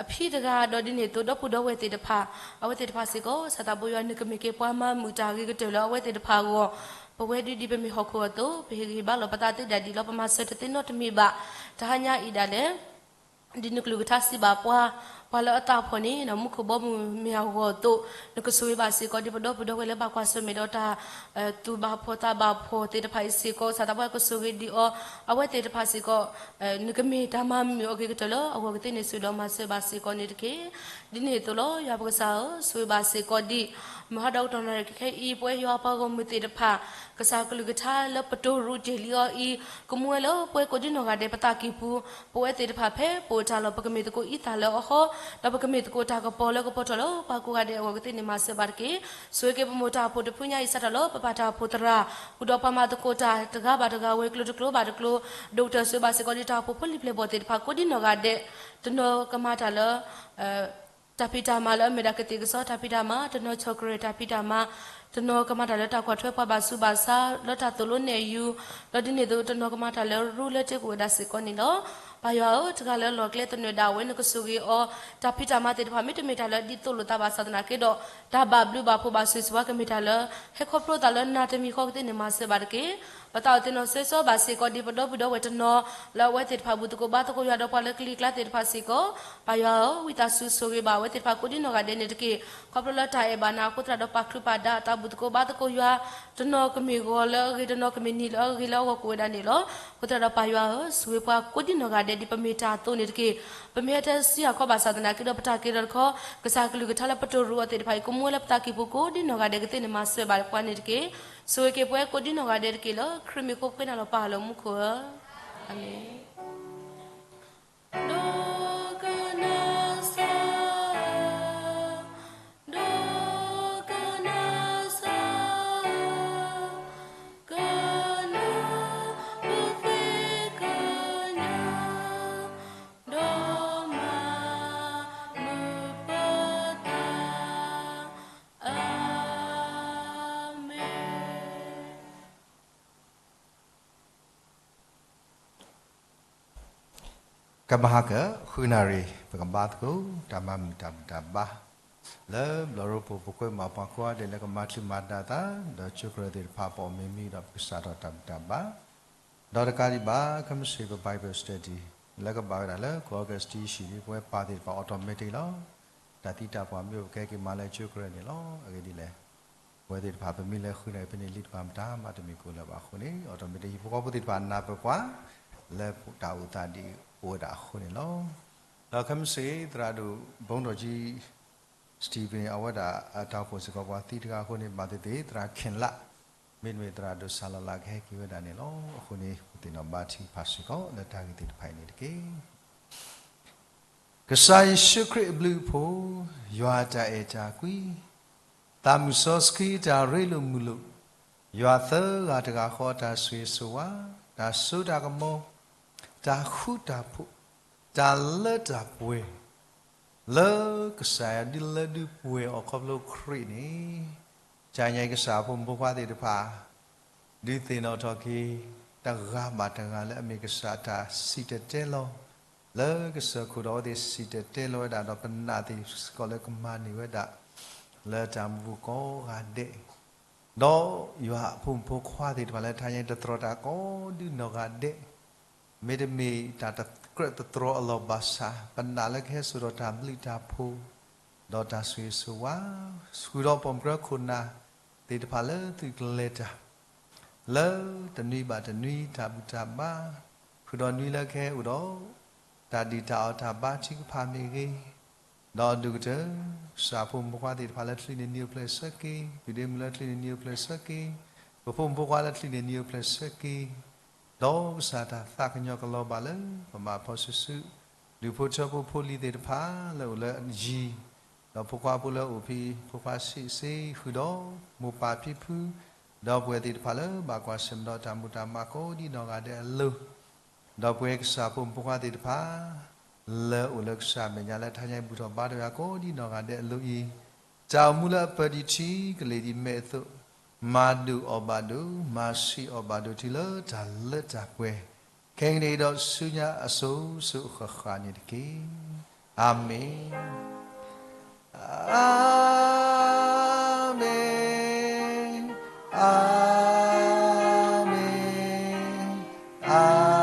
အဖံတဂၤ ဒီးဒ်န့ၣ်အသိး ဒီပုၢ်ဒီဝဲၢ်သ့ၣ်တဖၣ်, အဝဲသ့ၣ်တဖၣ်စ့ၢ်ကီး စီၤသးဘိယွၤ နကမ့ၢ်က့ၤပှၤမၤမုာ်တၢ်ဂ့ၤကတၢၢ်လၢအဝဲသ့ၣ်တဖၣ်အဂီၢ်, ပဝဲဒ်ဒ်ပမ့ၢ်ဟီၣ်ခိၣ်အသိး ပဟ့ၣ်ဂံၢ်ဟ့ၣ်ဘါလီၤပသးသ့ဒၣ်ဒ်လီၤ ပမၤစၢၤတသ့နီတမံၤဘၣ်. တဟါညါအံၤဒၣ်လဲာ် ဒ်နကလုၢ်ကထါစံးဘၣ်ပှၤ, ပှၤလၢအသးဖှီၣ်န့ၣ် မူခိၣ်ဘီမုၢ်မ့ၢ်အဂီၢ်အသိး, နကဆိၣ်ဂ့ၤဘၣ်စ့ၢ်ကီးဒ်ပဒီပုၢ်ဒီဝဲၢ်လၢဘၣ်ကွၢ်ဆၢၣ်မဲာ်ဒီးတၢ် သူၣ်ဘၣ်ဖှီၣ်သးဘၣ်ဖှီၣ်သ့ၣ်တဖၣ်အံၤစ့ၢ်ကီး, စီၤသးဘိယွၤကဆိၣ်ဂ့ၤဒံးအီၤ, အဝဲသ့ၣ်တဖၣ်စ့ၢ်ကီး နကမ့ၢ်တၢ်မၤမုာ်အဂ့ၤကတၢၢ်လၢအဂီၢ်ကသ့န့ၣ် ဆိၣ်ဒီးမၤစၢၤဘၣ်စ့ၢ်ကီးန့ၣ်တက့ၢ်. ဒ်န့ၣ်အသိးလီၤ ယွၤပကစၢ်ဧၢ, ဆိၣ်ဂ့ၤဘၣ်စ့ၢ်ကီးဒံး မုၢ်ဟါဒီးကတီၢ်နၣ်ရံၣ်ခဲအံၤ ပဝဲယွၤပှၤဂီၢ်မုၢ်သ့ၣ်တဖၣ်, ကစၢ်ကလုၢ်ကထါလၢပတိၢ်ရူးတ့ၢ်လံအီၤအံၤ, ကမူဝဲလၢပှဲၤကိးဒ်နီၢ်ဂၤဒဲးပသးကံၢ်ပူၤ, ပဝဲသ့ၣ်တဖၣ်ဖဲပအိၣ်တၢ်လီၢ် ပကမ့ၢ်သကိးအံသၣ်လၢအဟီ, ဒီးပကမ့ၢ်သကိးတၢ်ကပီၤလၢကပီၤထီၣ်လၢပှၤကိးဂၤဒဲးအဂီၢ်ကသ့န့ၣ် မၤစၢၤဘၣ်တက့ၢ်. ဆိၣ်ဂ့ၤက့ၤပမိၢ်တၢ်အိၣ်ဖှိၣ်တဖုညါအံၤ စးထီၣ်လၢပပၢ်တၢ်အိၣ်ဖှိၣ်သရၣ်, ဃုာ်ဒီးပှၤမၤသကိးတၢ်တဂၤဘၣ်တဂၤ ဝဲၤကျိၤတကျိၤဘၣ်တကျိၤ, ဒီးကတၢၢ်ဆိၣ်ဂ့ၤဘၣ်စ့ၢ်ကီးဒံး တၢ်အိၣ်ဖှိၣ်ဖိလံၤပျဲၢ်ဘီၣ်သ့ၣ်တဖၣ် ကိးဒ်နီၢ်ဂၤဒဲး, တနီၤကမၤတၢ်လၢ တၢ်ဖံးတၢ်မၤလၢအမ့ၢ်ဒၣ်ကသ့ၣ်ကစီတၢ်ဖံးတၢ်မၤ, တနီၤဆီၣ်ကရၢၢ်တၢ်ဖံးတၢ်မၤ, တနီၤကမၤတၢ်လၢတၢ်ကွၢ်ထွဲပှၤဘၣ်ဆူးဘၣ်ဆါလၢတၢ်သိၣ်လိနဲၣ်ယူၤ, ဒီးဒ်န့ၣ်အသိး တနီၤကမၤတၢ်လၢရူလၢတ့ကိၣ်ဝဲဒၣ်စ့ၢ်ကီးန့ၣ်လီၤ. ပၢ်ယွၤဧၢ, တဂၤလၢလီၢ်ကျဲသနၢၣ်ဒၣ်ဝဲ နကဆိၣ်ဂ့ၤအီၤ, တၢ်ဖံးတၢ်မၤသ့ၣ်တဖၣ် မ့တမ့ၢ်တၢ်လၢဒ်သိးလိာ်သးဘၣ်ဆၣ်သနာ်က့ဒီး, တၢ်ဘၣ်ဘျုးဘၣ်ဖှိၣ်ဘၣ်ဆိၣ်ဂ့ၤဆိၣ်ဝါကမ့ၢ်တၢ်လၢ ဟဲခီဖျိသးလၢနၤတမံၤဃီကသ့န့ၣ် မၤစၢၤဘၣ်တက့ၢ်. ပသးအိၣ်သ့ၣ်နီၣ်ဆၢဂ့ၤဆၢဝါဘၣ်စ့ၢ်ကီးဒံး ပဒီပုၢ်ဒီဝဲၢ်တနီၤ လၢအဝဲသ့ၣ်တဖၣ်ဘူၣ်သကိးဘါသကိးယွၤဒီးပှၤလၢကလံၤကျါသ့ၣ်တဖၣ်စ့ၢ်ကီး, ပၢ်ယွၤဧၢ, ဝံသးစူၤဆိၣ်ဂ့ၤဘၣ်အဝဲသ့ၣ်တဖၣ်ကိးဒ်နီၢ်ဂၤဒဲးန့ၣ်တက့ၢ်. ခီဖျိလၢတၢ်အဲၣ်ဘၣ်နၤအဃိသတးဒီး ပာ်ချုးပာ်ဒါအသးဘူၣ်သကိးဘါသကိးယွၤ, တနီၤကမ့ၢ်ဂီၤလၢအဂ့ၤ တနီၤကမ့ၢ်နံၤလၢအဂ့ၤလၢအဂီၢ်ကိးဝဲဒၣ်န့ၣ်လီၤ. အဃိသတးဒီးပၢ်ယွၤဧၢ, ဆိၣ်ဂ့ၤပှၤကိးဒ်နီၢ်ဂၤဒဲးဒ်ပမ့ၢ်တၢ်အသိးန့ၣ်တက့ၢ်. ပမ့ၢ်ဟဲတဲစံၣ်ဟးခီဘၣ်ဆၣ်သနာ်က့ဒီး ပတၢ်က့ၤဒီးတခီ, ကစၢ်ကလုၢ်ကထါလၢပတိၢ်ရူးအီၤသ့ၣ်တဖၣ်အံၤ ကမူဝဲလၢပသးကံၢ်ပူၤကိးဒ်နီၢ်ဂၤဒဲးကသ့န့ၣ် မၤစၢၤဘၣ်ပှၤန့ၣ်တက့ၢ်. ဆိၣ်ဂ့ၤက့ၤပှၤကိးဒ်နီၢ်ဂၤဒဲးတက့ၢ်လၢ ခရံာ်မံၤအဃိ ပဃ့နၤလီၤပၢ်လၢမူခိၣ်ဧၢ, အၤမ့ၣ်. ဒိကနၣ်စၢ်, ဒိကနၣ်စၢ်, ကနၣ်ပဃ့ကညး, ဒီးမၤမုာ်ပသး, အၤမ့ၣ်. ကမၤဟါကၢၣ်ဃုနၣ်ရံၣ် ပကဘါသကိး တၢ်မၤမုာ်တၢ်ဘူၣ်တၢ်ဘါ လၢဘျီၣ်ရိဖှိၣ် ပကွဲမးပှၤကိးဂၤဒဲးလၢကမၤချုးမၤဒါသး ဒီးဆိၣ်ကရၢၢ်သ့ၣ်တဖၣ် ပိာ်မ့ၢ်မံဒီးပကစးထီၣ်တၢ်ဘူၣ်တၢ်ဘါ ဒီးတကးဒံးဘၣ် ခဲမုၢ်ဆ့ၣ်ပ Bible study လၢကဘၣ်ဝဲဒၣ်လၢ ကီၢ်အီကူးတဆံယဲၢ် ပဝဲပၢ်သ့ၣ်တဖၣ် automatic လီၤ. တၢ်သံတၢ်ပှၢ်မ့ၢ်အိၣ် ပကဟဲက့ၤမၤလၢဆိၣ်ကရၢၢ်န့ၣ်လီၤ. အဂ့ၢ်ဒ်လဲၣ်, ပဝဲသ့ၣ်တဖၣ် ပမ့ၢ်လဲၤဃုနၣ်ရံၣ်ဖဲန့ၣ် လံတပၤမတၤမးတမ့ၢ်ကိးလၢၤဘၣ်အဃိန့ၣ် automatic ဟံၣ်ဖိဃီဖိသ့ၣ်တဖၣ်နၢ်ပၢၢ်ပှၤ လၢတၢ်အိၣ်သးဒ်အံၤအိၣ်ဝဲဒၣ်အဃိန့ၣ်လီၤ. ဒီးခဲမုၢ်ဆ့ၣ် သရၣ်ဒိၣ်ဘိဒိၣ်ကၠံ Stephen အဝဲဒၣ်အတၢ်အိၣ်ဖှိၣ်စ့ၢ်ကီး ပှၤသံတဂၤအဃိန့ၣ် ဘၣ်သ့ၣ်သ့ၣ် သရၣ်ခ့ၣ်လး မ့တမ့ၢ်သရၣ်ဒိၣ်စၢ်လီၤလး ကဟဲက့ၤဝဲဒၣ်န့ၣ်လီၤ. အဃိန့ၣ် ပသ့ၣ်နီၣ်ဘါထုကဖၣ်စ့ၢ်ကီး လၢတၢ်ဂ့ၢ်သ့ၣ်တဖၣ်အံၤန့ၣ်တက့ၢ်. ကစၢ်ယ့ၣ်ၡူးခရံာ်အဘျုးအဖှိၣ်, ယွၤအတၢ်အဲၣ်တၢ်ကွံ, သးမုၢ်စီဆှံတၢ်ရ့လိာ်မုာ်လိာ်, ယွၤသၢဂၤတဂၤဃီအတၢ်ဆိၣ်ဂ့ၤဆိၣ်ဝါ, တၢ်စိတၢ်ကမီၤ, တၢ်ဃူတၢ်ဖိး, တၢ်လၢတၢ်ပှဲၤ လၢကစၢ်ယွၤဒုးလၢဒုးပှဲၤအီၤခီဖျိခရံာ်န့ၣ်, တနံၤအံၤကစၢ်အဖိမုၣ်ဖိခွါသ့ၣ်တဖၣ် ဒုးသ့ၣ်နီၣ်ထီၣ်က့ၤ တဂၤဘၣ်တဂၤလၢအမ့ၢ်ကစၢ်အတၢ်စံၣ်တဲၤတဲလီၤ လၢကစၢၢ်ခိၣ်ဒီးအဝဲသ့ၣ်စံၣ်တဲၤတဲလီၤဝဲဒၣ် ဒီးပနာ်သ့ၣ်စ့ၢ်ကီးလၢကမၤန့ၢ်ဝဲဒၣ် လၢတၢ်မူပူၤကိးဂၤဒဲး, ဒီးယွၤအဖိမုၣ်ဖိခွါသ့ၣ်တဖၣ်လၢတနံၤအံၤတတြီတၢ်ကိးဒ်နီၢ်ဂၤဒဲး မ့တမ့ၢ်တၢ်တကြၢးတတြီအလီၢ်ဘၣ်ဆၣ် ပနာ်လၢကဟဲစိာ်ဒီးတၢ်ဘျုးတၢ်ဖှိၣ် ဒီးတၢ်ဆိၣ်ဂ့ၤဆိၣ်ဝါ ဃုာ်ဒီးပိာ်မုၣ်ဖိခိၣ်နၢ်သ့ၣ်တဖၣ်လၢသုးကလဲၤတၢ် လၢတနွံဘၣ်တနွံတၢ်ဘူၣ်တၢ်ဘါ ဃုာ်ဒီးနွံလၢကဟဲအိၣ်ဒီး တၢ်ဒံၣ်တၢ်အီၣ်တၢ်ဘါထုကဖၣ်မ့ၢ်ဂ့ၤ, ဒီးအဒိၣ်ကတၢၢ် ကစၢ်ဖိမုၣ်ဖိခွါသ့ၣ်တဖၣ်လၢချံန့ၣ်နံၤအိၣ်ဖျဲၣ်ဆၢက့ၤ, ဒုၣ်ဒ့မုၣ်လၢချံန့ၣ်နံၤအိၣ်ဖျဲၣ်ဆၢက့ၤ, ပဖိမုၣ်ဖိခွါလၢချံန့ၣ်နံၤအိၣ်ဖျဲၣ်ဆၢက့ၤ, ဒီးကစၢ်တၢ်သးကညီၤကလီၤဘၣ်လၢ ပဘၣ်ဖီၣ်စုာ်စုာ်, ဒူၣ်ဖိထၢဖိဖိလံၤသ့ၣ်တဖၣ်လၢအိၣ်လၢယံၤ, ဒီးဖိခွါဖိလၢအိၣ်ဖဲ ဖိခွါဆံးစ့ဃုာ်ဒီး မိၢ်ပၢ်ဖံဖု, ဒီးပဝဲသ့ၣ်တဖၣ်လၢဘၣ်ကွၢ်ဆၢၣ်မဲာ်ဒီးတၢ်မူတၢ်မၤကိးဒံနီၢ်ဂၤဒဲးအလိၤ, ဒီးပဝဲကစၢ်ဖိမုၣ်ဖိခွါသ့ၣ်တဖၣ် လၢအိၣ်လၢကစၢ်မဲာ်ညါလၢတဟါညါဘူၣ်ထီၣ်ဘါထီၣ်ယွၤကိးဒံနီၢ်ဂၤဒဲးအလိၤအံၤ, တၢ်အိၣ်မူလၢအပၢၢ်ဒံးထံကလ့ၢ်ဒံးမဲာ်အသိး, မၤဒိၣ်အီၣ်ဘၣ်ဒိၣ်, မၤဆံးအီၣ်ဘၣ်ဒိၣ်တုၤလၢတၢ်လၢတၢ်ပှဲၤ, ခဲကနံၣ်အံၤဒီးဆူညါအစိၤစိၤအဃၣ်ဃၣ်န့ၣ်တက့ၢ်. အၤမ့ၣ်, အၤမ့ၣ်, အၤမ့ၣ်, အၤမ့ၣ်.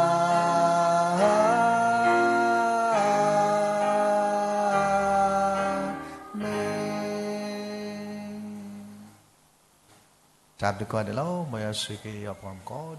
တၢ်ဘျုးကိးဂၤဒဲးလီၤ. မ်ယွၤဆိၣ်ဂ့ၤက့ၤယွၤပှၤမုၣ်ကိး